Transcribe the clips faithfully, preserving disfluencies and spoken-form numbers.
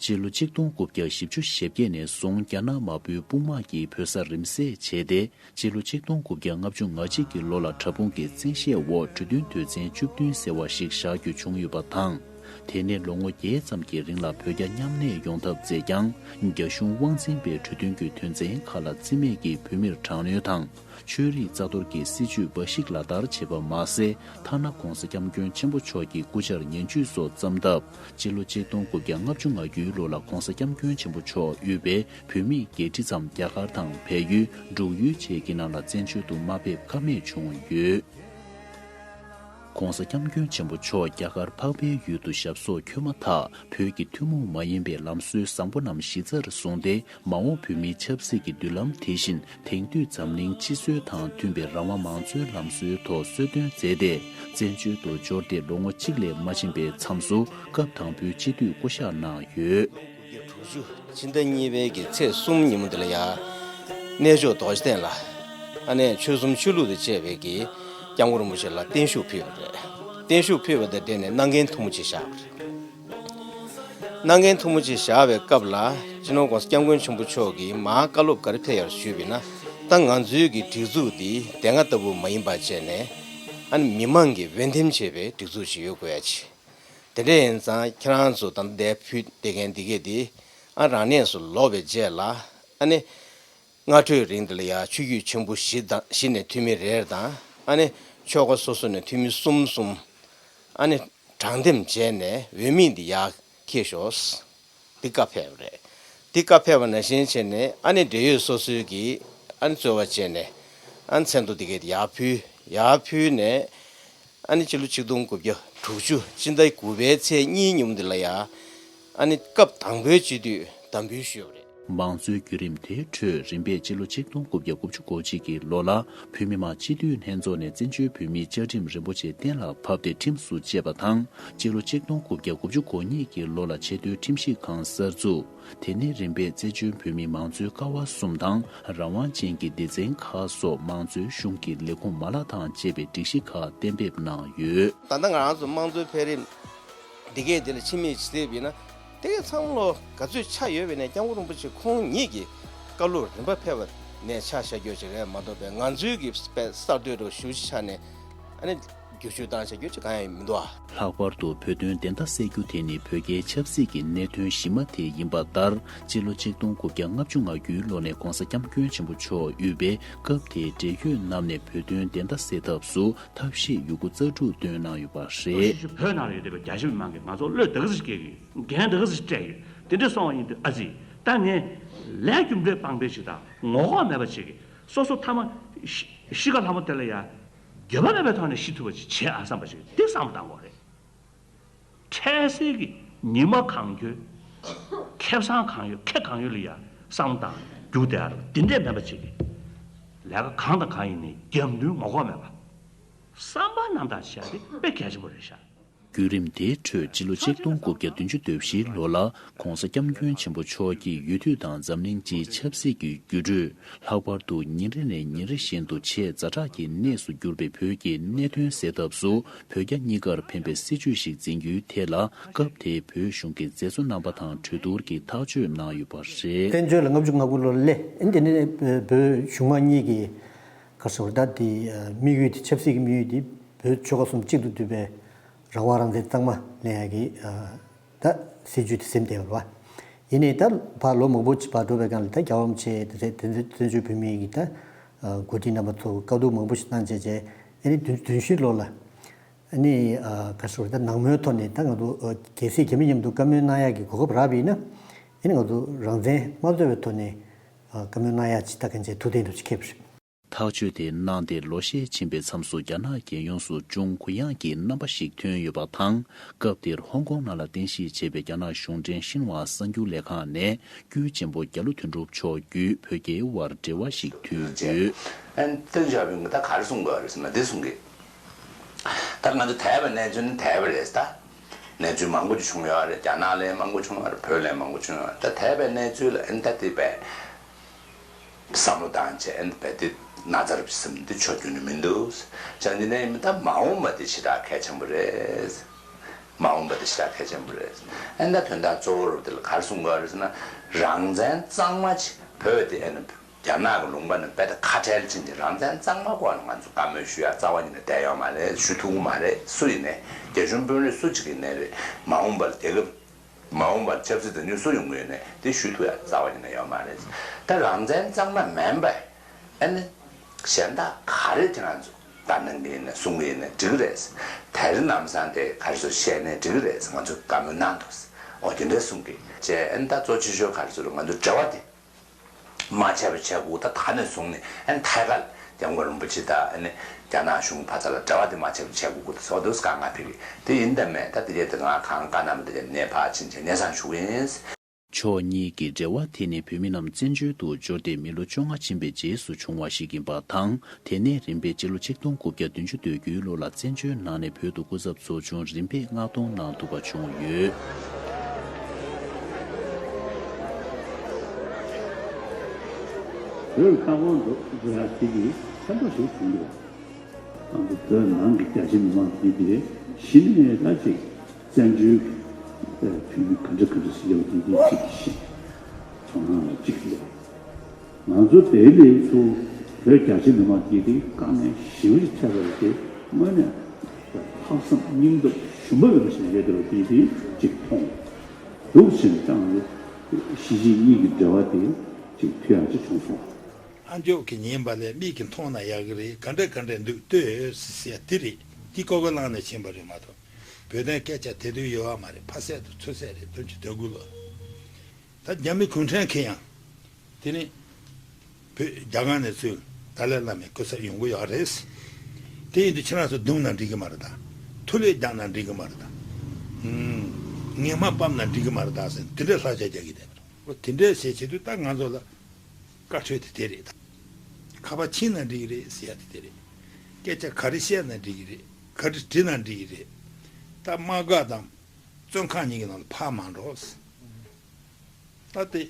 སྤྱི་ལོ་ཆིག་སྟོང་དགུ་བརྒྱ་བཞི་བཅུ་ཞེ་བརྒྱད་ནས་བཟུང་རྒྱ་ནག་དམར་པོའི་དཔུང་དམག་གིས་བོད་ས་རིམ་བསྲེས་བྱས་ཏེ། སྤྱི་ལོ་ཆིག་སྟོང་དགུ་བརྒྱ་ལྔ་བཅུ་ང་གཅིག་གི་ལོ་ལ་དྲག་དཔུང་གི་བཙན་ཤེད་འོག་གྲོས་མཐུན་དོན་ཚན་བཅུ་བདུན་ཟེར་བ་ཞིག་བཞག་རྒྱུ་བྱུང་ཡོད་པ་དང་། དེ་ནས་ལོ་ངོ་བརྒྱད་ཙམ་གྱི་རིང་ལ་བོད་རྒྱ་མཉམ་གནས་ཡོང་ཐབས་མཛད་ཀྱང་། རྒྱ་གཞུང་དབང་འཛིན་པས་གྲོས་མཐུན་གྱི་དོན་ཚན་ཁག་ལ་བརྩི་མེད་ཀྱིས་བོད་མིར་དྲག་གནོན་དང་། ཆོས་རིག་རྩ་གཏོར་གྱི་སྲིད་བྱུས་འབའ་ཞིག་ལག་བསྟར་བྱས་པ་མ་ཟད། ཐ་ན་༸གོང་ས་༸སྐྱབས་མགོན་ཆེན་པོ་མཆོག་གི་སྐུ་ཕྱྭར་ངན་ཇུས་སོགས་བརྩམས་སྟབས། སྤྱི་ལོ་ཆིག་སྟོང་དགུ་བརྒྱ་ལྔ་བཅུ་ང་དགུའི་ལོ་ལ་༸གོང་ས་༸སྐྱབས་མགོན་ཆེན་པོ་མཆོག་དབུས་པའི་བོད་མིའི་རྒྱལ་ཁྲི་མཚམས་རྒྱ་གར་དང་བལ་ཡུལ། འབྲུག་ཡུལ་བཅས་ཀྱི་ནང་ལ་བཙན་བྱོལ་དུ་མ་ཕེབས་ཀ་མེད་བྱུང་ཡོད། ༸གོང་ས་༸སྐྱབས་མགོན་ཆེན་པོ་མཆོག་རྒྱ་གར་འཕགས་པའི་ཡུལ་དུ་ཞབས་སོར་འཁོད་མ་ཐག་བོད་ཀྱི་ཐུན་མོང་མ་ཡིན་པའི་ལམ་སྲོལ་བཟང་པོ་རྣམས་གཞི་རྩར་བཟུང་སྟེ། མ་འོངས་བོད་མིའི་ཆབ་སྲིད་ཀྱི་མདུན་ལམ་དེ་བཞིན་དེང་དུས་འཛམ་གླིང་སྤྱི་སྲོལ་དང་མཐུན་པའི་རང་དབང་མང་གཙོའི་ལམ་སྲོལ་ཐོག་གསོལ་སྟོན་མཛད་དེ། བཙན་བྱོལ་དུ་འབྱོར་ཏེ་ལོ་ངོ་གཅིག་ལས་མ་ཕྱིན་པའི་མཚམས་སུ་སྐབས་དང་པོའི་སྤྱི་འཐུས་བསྐོ་གཞག་གནང་ཡོད། དགུ་བརྒྱ་དྲུག་ཅུ་སྤྱི་ཟླ་གཉིས་པའི་གི་ཚེས་གསུམ་ཉིན་མོ་དེ་ལ་ཡ། གནས་མཆོག་རྡོ་རྗེ་གདན་ལ་ཨ་ནེ་ཆོལ་གསུམ་ཆོས་ལུགས་དང་བཅས་པའི་གི་སྐྱབས་མགོན་རིན་པོ་ཆེ་ལ་བརྟན་བཞུགས་ཕུལ་བ་རེད། བརྟན་བཞུགས་ཕུལ་བ་དང་འབྲེལ་ནས་གནང་འགན་ཐུང་ངུ་ཅིག་བཞག་པ་རེད། གནང་འགན་ཐུང་ངུ་ཅིག་བཞག་པའི་སྐབས་ལ་སྤྱི་ནོར་༸གོང་ས་༸སྐྱབས་མགོན་ཆེན་པོ་མཆོག་གིས་མར་བཀའ་སློབ་ག་རེ་ཕེབས་ཡོད་ཞུས་པ་ཡིན་ན། ད་ང་ཚོའི་གི་སྒྲིག་འཛུགས་འདི་དེ་སྔ་ལྟ་བུ་མ་ཡིན་པ་བྱས་ནས། ཨ་ནི་མི་མང་གིས་འོས་འདེམས་བྱས་པའི་སྒྲིག་འཛུགས་ཤིག་ཡོད་དགོས་ཡ་ཆེ། དེ་འདྲ་ཡིན་ཙང་ཁྱེད་རང་ཚོ་ད་ལྟ་འདིར་ཕུལ་བསྡད་མཁན་འདི་གས་འདི། ཨ་རང་གནས་སུ་ལོག་པའི་རྗེས་ལ། ཨ་ནི། སྔ་དྲོའི་རིང་འདི་ལ་ཡ་ཆོས་བརྒྱུད་ཆེན་པོ་བཞི་དང་བཞི་ནས་འཐུས་མི་རེ་རེ་དང་། ཨ་ནི་ཆོལ་ཁ་སོ་སོ་ནས་འཐུས་མི་གསུམ་གསུམ། ཨ་ནི་དྲང་འདེམས་བྱས་ནས་འོས་མི་འདི་ཡར་འཁྱེར་ཤོག་འདི་བཀའ་ཕེབས་པ་རེད། འདི་བཀའ་ཕེབས་པ་ནང་བཞིན་བྱས་ནས། ཨ་ནི་འབྲེལ་ཡོད་སོ་སོའི་གི་ཨ་ནི་རྩོལ་བ་བྱས་ནས། ཨ་ནི་མཚན་ཐོ་འདི་གས་ཡར་ཕུལ། ཡར་ཕུལ་ནས། ཨ་ནི་སྤྱི་ལོ་ཆིག་སྟོང་དགུ་བརྒྱ་དྲུག་ཅུ་སྤྱི་ཟླ་དགུ་པའི་ཚེས་གཉིས་ཉིན་མོ་འདི་ལ་ཡ། ཨ་ནི་སྐབས་དང་པོའི་སྤྱི་འཐུས་དམ་འབུལ་ཞུས་པ་རེད། མང་གཙོའི་བརྒྱུད་རིམ་དེའི་ཁྲོད་རིམ་པས་སྤྱི་ལོ་ཆིག་སྟོང་དགུ་བརྒྱ་དགུ་བཅུ་གོ་གཅིག་གི་ལོ་ལ་བོད་མི་མང་སྤྱི་འཐུས་ལྷན་ཚོགས་ནས་བཙན་བྱོལ་བོད་མིའི་བཅའ་ཁྲིམས་རིན་པོ་ཆེ་གཏན་ལ་ཕབ་སྟེ་ཁྲིམས་སུ་བཅད་པ་དང་། སྤྱི་ལོ་ཆིག་སྟོང་དགུ་བརྒྱ་དགུ་བཅུ་གོ་གཉིས་ཀྱི་ལོ་ལ་ཆེས་མཐོའི་ཁྲིམས་ཞིབ་ཁང་གསར་འཛུགས། དེ་ནས་རིམ་པས་བཙན་བྱོལ་བོད་མིའི་མང་གཙོའི་ཀ་བ་གསུམ་དང་རང་དབང་ཅན་གྱི་སྡེ་ཚན་ཁག་སོགས་མང་གཙོའི་གཞུང་གི་ལས་ཁུངས་མ་ལག་དང་བཅས་པའི་སྒྲིག་གཞི་ཁག་གཏན་འབེབས་གནང་ཡོད། ད་ལྟ་ང་རང་ཚོ་དམངས་གཙོའི་འཕེལ་རིམ་འདི་གས་འདི་ལ་ཕྱི་མིག་ཅིག་གཟིགས་པ་ཡིན་ན། དེ་གས་ཚང་མ་ལོ་ག་ཚོད་ཆགས་ཡོད་པ་ཡིན་ན། སྐྱབས་མགོན་རིན་པོ་ཆེ་ཁོང་ཉིད་ཀྱི་བཀའ་སློབ་རིམ་པ་ཕེབས་པ་ནས་ཆགས་བཞག་རྒྱུ་ཅིག་རེད་མ་གཏོགས་པའི། ང་ཚོའི་གི་དཔེ་གསར་གཏོད་འདྲ་ཞེ་པོ་ཅིག་ཆགས་ནས། ཨ་ནི། བསྒྱུར་བཅོས་བཏང་བྱ་རྒྱུ་ཅིག་གང་ཡང་མི་འདུག་ཨ། ལྷག་པར་དུ་བོད་དོན་བདེན་མཐའ་གསལ་རྒྱུ་དེ་ནི་བོད་རྒྱའི་ཆབ་སྲིད་ཀྱི་གནད་དོན་གཞི་མ་དེ་ཡིན་པ་ལྟར། སྤྱི་ལོ་ཆིག་སྟོང་དགུ་བརྒྱ་ལྔ་བཅུ་ང་དགུའི་ལོ་ནས་༸གོང་ས་༸སྐྱབས་མགོན་ཆེན་པོ་མཆོག་དབུས་པའི་སྐབས་དེའི་འབྲེལ་ཡོད་རྣམས་ནས་བོད་དོན་བདེན་མཐའ་གསལ་ཐབས་སུ་ཐབས་ཤེས་ཡོད་རྒུ་རྩལ་སྤྲུགས་བཏོན་གནང་ཡོད་པ་རེད། བོད་ནང་ལ་ཡོད་བསྡད་པའི་རྒྱ་ཆེ་མི་མང་གིས་ང་ཚོ་བློས་དེ་ག་ཚོད་སྐྱེལ་གི་ཡོད། འགན་དེ་ག་ཚོད་སྤྲད་ཡོད། དེ་འདྲ་སོང་བ་ཡིན་དུས་ཨ་ཙི། ད་ངས་ལས་རྒྱུ་འབྲས་སྤངས་པའི་ཞིག་དང་ངོ་ལྐོག་མེད་པ་ཞིག་གིས་སོ་སོ་ཐ་མ་ཤི་ཤི་ཁ་ལྷ་མོ་དེ་ལ་ཡ། འགྱོད་པ་མེད་པའི་ཐོག་ནས་ཤི་ཐུབ་པ་ཅིག་བྱེད་ཨ་བསམ་པ་ཅིག་འདི་བསམ་བློ་བཏང་དགོས་རེད། འཕྲལ་སེལ་གྱི་ཉི་མ་གང་འཁྱོལ། ཁེ་བཟང་གང་ཡོད་ཁེ་གང་ཡོད་ལ་ཡ་བསམ་བློ་བཏང་རྒྱུགས་བསྡད་ཨ་རོ། འདི་འདྲས་མེད་པ་ཅིག་གིས་ལས་ཀ་གང་དང་གང་ཡིན་ནའི་རྒྱབ་མདུན་ངོ་ལྐོག་མེད་པ། བསམ་པ་རྣམ་དག་བྱས་ཏེ་དཔེ་གལ་ཆེན་པོ་རེད་ཤག་བརྒྱུད་རིམ་དེའི་ཁྲོད་སྤྱི་ལོ་ཆིག་སྟོང་དགུ་བརྒྱ་བདུན་ཅུ་དོན་བཞིའི་ལོ་ལ་༸གོང་ས་༸སྐྱབས་མགོན་ཆེན་པོ་མཆོག་གིས་ཡུལ་དུས་དང་འཛམ་གླིང་སྤྱིའི་ཆབ་སྲིད་ཀྱི་འགྱུར་འགྲོས། ལྷག་པར་དུ་ཉིན་རེ་ནས་ཉིན་རེ་བཞིན་དུ་ཆེས་ཛ་དྲག་གི་གནས་སུ་གྱུར་པའི་བོད་ཀྱི་གནད་དོན་སེལ་ཐབས་སུ་བོད་རྒྱ་གཉིས་ཀར་ཕན་པའི་སྲིད་བྱུས་ཤིག་འཛིན་རྒྱུའི་ཐད་ལ་སྐབས་དེའི་བོད་གཞུང་གི་མཛད་གཙོ་རྣམ་པ་དང་གྲོས་བསྡུར་གྱིས་ཐག་གཅོད་གནང་ཡོད་པ་རེད། བཙན་བྱོལ་ལ་ལྔ་བཅུ་ང་དགུ་ལོར་སླེབས། དེ་ནས་བོད་གཞུང་མང་གཉིས་ཀྱི་ག་རེ་ཟེར་དགོས་རེད། ད་དེ་དམིགས་ཡུལ་དེ་ཆབ་སྲིད་ཀྱི་དམིགས་ཡུལ་དེ་བོད་ཆོལ་ཁ་གསུམ་གཅིག་ཏུ་འདུས་པའི་རང་དབང་རང་བཙན་གཙང་མ་ལེན་ཡག་གི་ད་སྲིད་བྱུས་དེ་ཟིན་བསྡད་ཡོད་རེད་བ། ཡིན་ནའི་ད་ཕར་ལོ་མང་པོ་ཅིག་བར་འགྲོ་བའི་སྒང་ལ་ད་རྒྱལ་བ་རིན་པོ་ཆེ་དེ་རེད། དེ་ཚོ་བཙན་བྱོལ་བོད་མི་གི་ད་འགོ་ཁྲིད་རྣམ་པ་ཚོ་བཀའ་བསྡུར་མང་པོ་ཞིག་གནང་བྱས་བྱས། ཨ་ནི་བདུན་བདུན་བཞིའི་ལོ་ལ་ཨ་ནི་ག་རེ་ཟེར་དགོས་རེད། ད་ནང་མོལ་ཐོག་ནས་ད་ང་ཚོ་རྒྱལ་སྲིད་རྒྱ་མི་མཉམ་དུ་བཀའ་མོལ་གནང་ཡག་གི་གོ་སྐབས་རག་པ་ཡིན་ན། ཨ་ནི་ང་ཚོ་རང་བཙན་མ་རྩོད་པའི་ཐོག་ནས་བཀའ་མོལ་གནང་ཡག་ཅིག་ད་གང་བྱས་ཐུགས་གཏན་འདྲ་ཅིག་འཁེལ་བ་རེད། ཐག་གཅོད་དེ་གནང་སྟེ་ལོ་ཤས་ཕྱིན་པའི་མཚམས་སུ་རྒྱ་ནག་རྒྱལ་ཡོངས་སུ་ཅུང་གུ་ཡངས་ཀྱི་རྣམ་པ་ཞིག་ཐོན་ཡོད་པ་དང་། སྐབས་དེར་ཧོང་ཀོང་ནང་ལ་རྟེན་གཞི་བྱས་པའི་རྒྱ་ནག་གཞུང་འབྲེལ་ཤིན་ཧྭ་གསར་འགྱུར་ལས་ཁང་ནས་དཀྱུས་ཆེན་པོ་རྒྱ་ལོ་དོན་གྲུབ་མཆོག་བརྒྱུད་བོད་རྒྱའི་དབར་འབྲེལ་བ་ཞིག་མཐུད་ཡོད། ཨན་ཏན་ཞའོ་ཕིང་གིས་ད་ག་རེ་གསུང་དགོས་རེད་ཟེར་ན་འདི་གསུང་གི། ད་ང་ཚོ་དད་པའི་གནས་ཚུལ་ནི་དད་པ་རེད་ད། གནས་ཚུལ་མང་པོ་ཅིག་བྱུང་ཡོད་རེད། རྒྱ་ནག་ལ་མང་པོ་བྱུང་ཡོད་རེད། བོད་ལ་མང་པོ་བྱུང་ཡོད་རེད། ད་དད་པའི་གནས་ཚུལ་ལ་ཨན་ད་དེ་བས། བསམ་བློ་བཏང་བྱས་ཨ་ནི་བས་དེ་ན་ཚ་རུ་བསམ་འདི་ཆོ་རྒྱུ་ནི་མི་འདུག་བྱས་འདི་ནས་ཡིན་ད་མ་འོངས་པ་དེ་ཞེ་དྲག་གལ་ཆེན་པོ་རེད། མ་འོངས་པ་དེ་ཞེ་དྲག་གལ་ཆེན་པོ་རེད། ཨ་ནི་ད་དོན་དག་གཙོ་བོ་རུ་དེ་ལ་ག་རེ་གསུང་དགོས་རེད་ཟེར་ན། རང་བཙན་གཙང་མ་ཅིག་བོད་དེ་ཨ་ནི་རྒྱ་ནག་གི་ལུང་པ་ནས་རྦད་དེ་ཁ་བྲལ་ཕྱིན་ཅིག་རང་བཙན་གཙང་མ་སྐོར་ལ་ང་ཚོ་བཀའ་མོལ་ཞུ་ཡ་རྩ་བ་ཉིད་ནས་བསྡད་ཡོད་མ་རེད། ཞུ་ཐུབ་ཀྱི་མ་རེད། སུ་ཡིན་ནའི་རྒྱ་གཞུང་དཔོན་རིགས་སུ་གཅིག་ཡིན་ནའི་རེད། མ་འོངས་པར་རྒྱལ་ཁབ་མ་འོངས་པར་ཆབ་སྲིད་དང་ཉུང་སུ་ཡོང་གི་ཡོད་ནའི་དེ་ཞུ་ཐུབ་ཡ་རྩ་བ་ཉིད་ནས་ཡོད་མ་རེད། ད་རང་བཙན་གཙང་མ་མིན་པ་ཨ་ནི་གཞན་དག་ག་རེ་དེ་ང་ཚོ་ད་གནང་གི་ཡིན་ན་གསུང་གི་ཡིན་ན་འགྲིག་གི་རེད། དེ་རིང་ལམ་སང་དེ་ག་རེ་ཟེར་བཤད་ནའི་འགྲིག་གི་རེད། ང་ཚོ་བཀའ་མོལ་གནང་འདུག་འོ་དེ་འདྲ་གསུང་གི་བྱས། ཨ་ནི་ད་གཙོ་ཆེ་ཤོས་ག་རེ་ཟེར་ང་ཚོ་འབྲེལ་བ་དེ་མ་ཆད་པ་བྱས་དགོས། ད་ད་ནས་བཟུང་ནས་ཨ་ནི་ཐད་ཀར་སྐྱབས་མགོན་རིན་པོ་ཆེ་དང་ཨ་ནི་རྒྱ་ནག་གཞུང་ཕར་ཚུར་ལ་འབྲེལ་བ་དེ་མ་ཆད་པ་བྱས་དགོས་ཀྱི་འདུག་ཟེར་བ་འདུག་བཀའ་ང་ཕེབས་ཀྱི་དེ་ཡིན་དམ་མེད། ད་དེ་རྗེས་དེ་ང་གང་བཀའ་གནང་བ་དེ་རྗེས་ནས་ཕར་ཕྱིན་བྱས་ཉེ་སང་ཞུ་གི་ཡིན། ཕྱོགས་གཉིས་ཀྱི་འབྲེལ་བ་དེ་ནི་བོད་མི་རྣམས་བཙན་བྱོལ་དུ་འབྱོར་ཏེ་མི་ལོ་བཅོ་ལྔ་ཕྱིན་པའི་རྗེས་སུ་བྱུང་བ་ཞིག་ཡིན་པ་དང་། དེ་ནས་རིམ་པས་སྤྱི་ལོ་ཆིག་སྟོང་དགུ་བརྒྱ་བདུན་ཅུ་དོན་དགུའི་ལོ་ལ་བཙན་བྱོལ་ནང་ནས་བོད་དུ་སྐུ་ཚབ་ཚོགས་ཆུང་རིམ་པས་མངགས་གཏོང་གནང་ཐུབ་པ་བྱུང་ཡོད། བོད་ལ་ལྟ་སྐོར་འགྲོ་འགྲོ་ཡག་དེ་གི་ཕན་ཐོགས་ཤིག་བྱུང་འདུག་ང་ཚོ་བོད་ནང་གི་རྒྱ་ཆེ་མི་མང་དེ་དེ་གཞི་ནས་ད་ཅིག་བཙན་བྱོལ་གྱི་བོད་མི་ག་འདྲ་ག་འདྲ་ཟེར་ཡག་དེ་དེ་ཅིག་ཤེས། དོ་སྣང་ལ་གཅིག་སླེབས། ང་ཚོ་དེའི་ལས་ཚོ་བོད་རྒྱ་ཆེ་མི་མང་དེ་དེ་དཀའ་ངལ་ཞེ་པོ་ཅིག་འཕྲད་པ་རེད་དེ། དངོས་གནས་ལྷག་བསམ་སྙིང་སྟོབས་ཞུམ་པ་མེད་པ་ཞིག་རེད་འདུག་དེ་དེ་ཅིག་མཐོང་འདུག་ཕྱིན་ཙང་གཞིས་བྱེས་གཉིས་ཀྱི་འབྲེལ་བ་དེ་ཅིག་མཐུད་ཡག་ཅིག་བྱུང་སོང་། ཨ་མཆོག་གིས་ཉན་པ་ལས་མིག་གིས་མཐོང་ན་ཡག་གི་རེད། ག་འདྲ་ག་འདྲ་འདུག་ལྟོས་ཟེར་ཡ་དེ་རེད། དེ་ཀོ་ཀོ་བླངས་ནས་ཕྱིན་པ་རེད་མ་གཏོགས། བོད་དོན་སྐད་ཆ་དེ་དུས་ཡོད་བ་མ་རེད། ཕ་གསལ་དང་ཚུར་གསལ་རེད། བདུན་ཅུ་དོན་དགུ་ལོ། ད་རྒྱ་མི་གུང་ཁྲན་གྱིས་ཡང་དེ་ནི་བོད་རྒྱ་གར་ནས་ཚུར་ཏཱ་ལའི་བླ་མའི་སྐུ་ཚབ་ཡོང་གི་ཡོད་རེད། དེ་ཡིན་དུས་ཁྱེད་རང་ཚོ་རྡུང་ན་འགྲིག་གི་མ་རེད་ད། ཐུ་ལེ་རྒྱག་ན་འགྲིག་གི་མ་རེད་ད། ངན་སྨྲས་ཕབ་ན་འགྲིག་གི་མ་རེད་ད་ཟེར་དེ་འདྲའི་ལྷ་ཆ་རྒྱག་གི་བསྡད་པ་རེད། འོ་དེ་འདྲའི་བྱེད་བྱེད་དུས་ད་ང་ཚོ་ལ་བཀའ་འཁྲོལ་དེ་དེ་རེད་ད། ཁ་པར་ཕྱིན་ན་འགྲིག་གི་རེད་ཟེར་ཡ་དེ་དེ་རེད། སྐད་ཆ་ག་རེ་བཤད་ན་འགྲིག་གི་རེད། ག་རེ་བྲིས་ན་འགྲིག་གི་རེད། ད་དམག་སྒར་དང་བཙོན་ཁང་གཉིས་ཀྱི་ནང་ལ་ཕར་མ་འགྲོ། ད་དེ་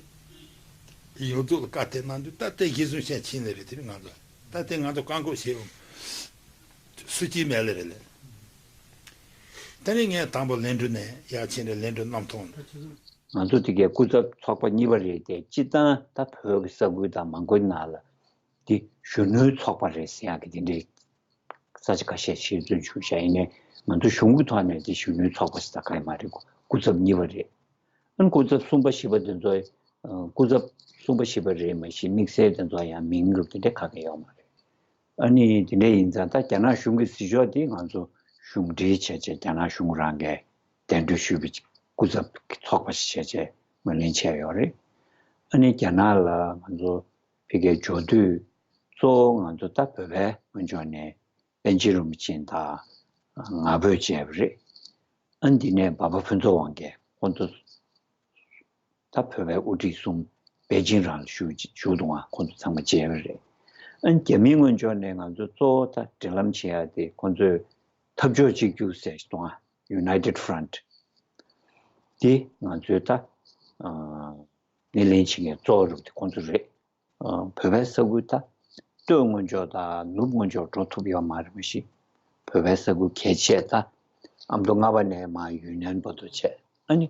ཡོངས་རྫོགས་ལ་བཀའ་དེ་གནང་དུས་ད་དེ་གཞི་བཟུང་བྱས་ཕྱིན་ནི་རེད། དེ་ནི་ང་ཚོ་ད་དེ་ང་ཚོ་བཀག་འགོག་བྱེད་སུ་གཅིག་མེད་ལེ་རེད་ལེ། ད་ནི་ངས་དང་པོ་ལན་གྲུ་ནས་ཡར་ཕྱིན་རེད། ལན་གྲུ་གནམ་ཐོག་ནས། ང་ཚོ་དེ་གའི་སྐུ་ཚབ་ཚོགས་པ་གཉིས་པ་རེད་དེ། སྤྱིར་བཏང་ད་བོད་ཀྱི་ས་ཁུལ་དང་མང་པོའི་ནང་ལ་འདི་གཞོན་ནུའི་ཚོགས་པ་རེད་ཟེར་ཡག་གི་དེ་འདྲའི་ས་ཆ་ཁ་ཤས་ཤིག་འཛུལ་བཅུག་བྱས། ཡིན་ནའི་ང་ཚོ་གཞུང་གི་ཐོག་ནས་དེ་གཞོན་ནུའི་ཚོགས་པ་ཟེར་ད་ག་ཡི་མ་རེད། སྐུ་ཚབ་གཉིས་པ་རེད། ཨ་ནི་སྐུ་ཚབ་གསུམ་པ་བཞི་པ་དེ་ཚོ། སྐུ་ཚབ་གསུམ་པ་བཞི་པ་རེད་མ་གཞི་དམིགས་བསལ་དེ་ཚོ་ཡང་མིང་རུབ་དེ་འདྲ་ག་གེ་ཡོད་མ་རེད། ཨ་ནི་དེ་འདྲ་ཡིན་ཙང་ད་རྒྱ་ནག་གཞུང་གི་ཟིན་ཆོག་དེ་ང་ཚོ་གཞུང་འབྲེལ་བྱས་བྱས་རྒྱ་ནག་གཞུང་རང་གིས་གདན་འདྲེན་ཞུས་པའི་སྐུ་ཚབ་ཀྱི་ཚོགས་པ་ཞིག་བྱས་བྱས་ངོས་ལེན་བྱས་ཡོད་རེད། ཨ་ནི་རྒྱ་ནག་ལ་ང་ཚོ་ཕ་གིར་འབྱོར་དུས་གཙོ་བོ་ང་ཚོ་ད་བོད་པའི་ངོས་ཕྱོགས་ནས་པཎ་ཆེན་རིན་པོ་ཆེ་དང་ང་ཕོད་བཅས་པ་རེད། ཨ་ནི་དེ་ནས་འབའ་པ་ཕུན་ཚོགས་དབང་རྒྱལ། ཁོང་ཚོ་ད་བོད་པའི་དབུ་ཁྲིད་གསུམ་པེ་ཅིང་རང་ལ་བཞུགས་བཞུགས་འདུག་ག་ཁོང་ཚོ་ཚང་མ་མཇལ་བ་རེད། ཨ་ནི་རྒྱ་མིའི་ངོས་ཕྱོགས་ནས་ང་ཚོ་གཙོ་བོ་ད་འབྲེལ་ལམ་བྱེད་ཡ་དེ་ཁོང་ཚོས་འཐབ་ཕྱོགས་གཅིག་གྱུར་ཟེར་ཞིག་འདུག་ག United Front། དེ་ང་ཚོའི་ད་ཨ་སྣེ་ལེན་བྱེད་མཁན་གཙོ་བོ་རུ་དེ་ཁོང་ཚོ་རེད། ཨ་བོད་པའི་ས་ཁུལ་ད་སྟོད་ངོས་ཕྱོགས་དང་ནུབ་ངོས་ཕྱོགས་འགྲོ་ཐུབ་ཡོད་མ་རེད། མ་གཞི་བོད་པའི་ས་ཁུལ་གལ་ཆེ་ད་ཨ་མདོ་སྔ་པ་ནས་མར་ཡུན་ནན་བར་དུ་བྱས། ཨ་ནི་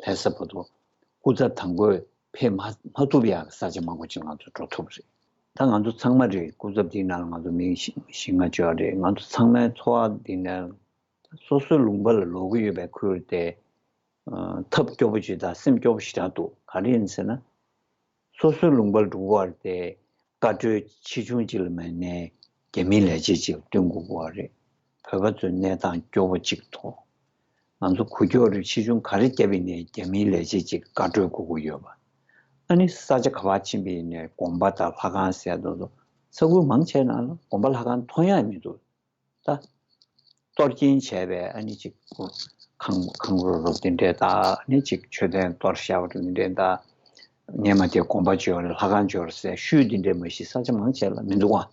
ལྷ་ས་བར་དུ་སྐུ་ཚབ་དང་པོས་ཕེབས་མ་མ་ཐུབ་ཡག་ས་ཆ་མང་པོ་ཅིག་ང་ཚོ་འགྲོ་ཐུབ་རེད། ད་ང་ཚོ་ཚང་མ་རེད། སྐུ་ཚབ་དེའི་ནང་ལ་ང་ཚོ་མི་བཞི་བཞི་ལྔ་ཅིག་ཡོད་རེད། ང་ཚོ་ཚང་མའི་འཚོ་བ་འདི་ནས་སོ་སོའི་ལུང་པ་ལ་ལོག་གི་ཡོད་པའི་ཁུལ་དེ་ཐབས་སྐྱོ་པོ་ཅིག་དང་སེམས་སྐྱོ་པོ་ཞེ་དྲག་འདུག་ག་རེ་ཡིན་ཟེར་ན། སོ་སོའི་ལུང་པར་འགྲོ་བར་དེ་བཀའ་འཁྲོལ་ཆེ་ཆུང་ཅིག་ལ་མ་ནས་རྒྱ་མིའི་ལས་བྱེད་ཅིག་ལ་སྟོན་དགོས་ཀྱི་ཡོད་རེད། བོད་པ་ཚོའི་གནས་སྟངས་སྐྱོ་པོ་ཅིག་ཐོག་ང་ཚོ་འགུལ་སྐྱོད་རིགས་ཆེ་ཆུང་ག་རེ་བརྒྱབ་ཡིན་ནའི་རྒྱ་མིའི་ལས་བྱེད་ཅིག་བཀའ་འཁྲོལ་དགོས་ཀྱི་ཡོད་པ། ཨ་ནི་ས་ཆ་ག་པར་ཕྱིན་པ་ཡིན་ནའི་དགོན་པ་དང་ལྷ་ཁང་ཟེར་དུས་ས་ཁུལ་མང་ཆེ་ནང་ལ་དགོན་པ་ལྷ་ཁང་མཐོང་ཡ་མི་འདུག་ད་གཏོར་སྐྱོན་བྱས་པའི་ཨ་ནི་ཅིག་ཁང་ཁང་རོ་རོབ་དེ་འདྲས་དང་ཨ་ནི་ཅིག་མཆོད་རྟེན་གཏོར་བཞག་པ་དེ་འདྲས་དང་། སྔས་མ་དེ་དགོན་པ་འབྱོར་ལྷ་ཁང་འབྱོར་ཟེར་ཤུལ་དེ་འདྲས་མ་གཞི་ས་ཆ་མང་ཆེ་ལ་མི་འདུག་ག་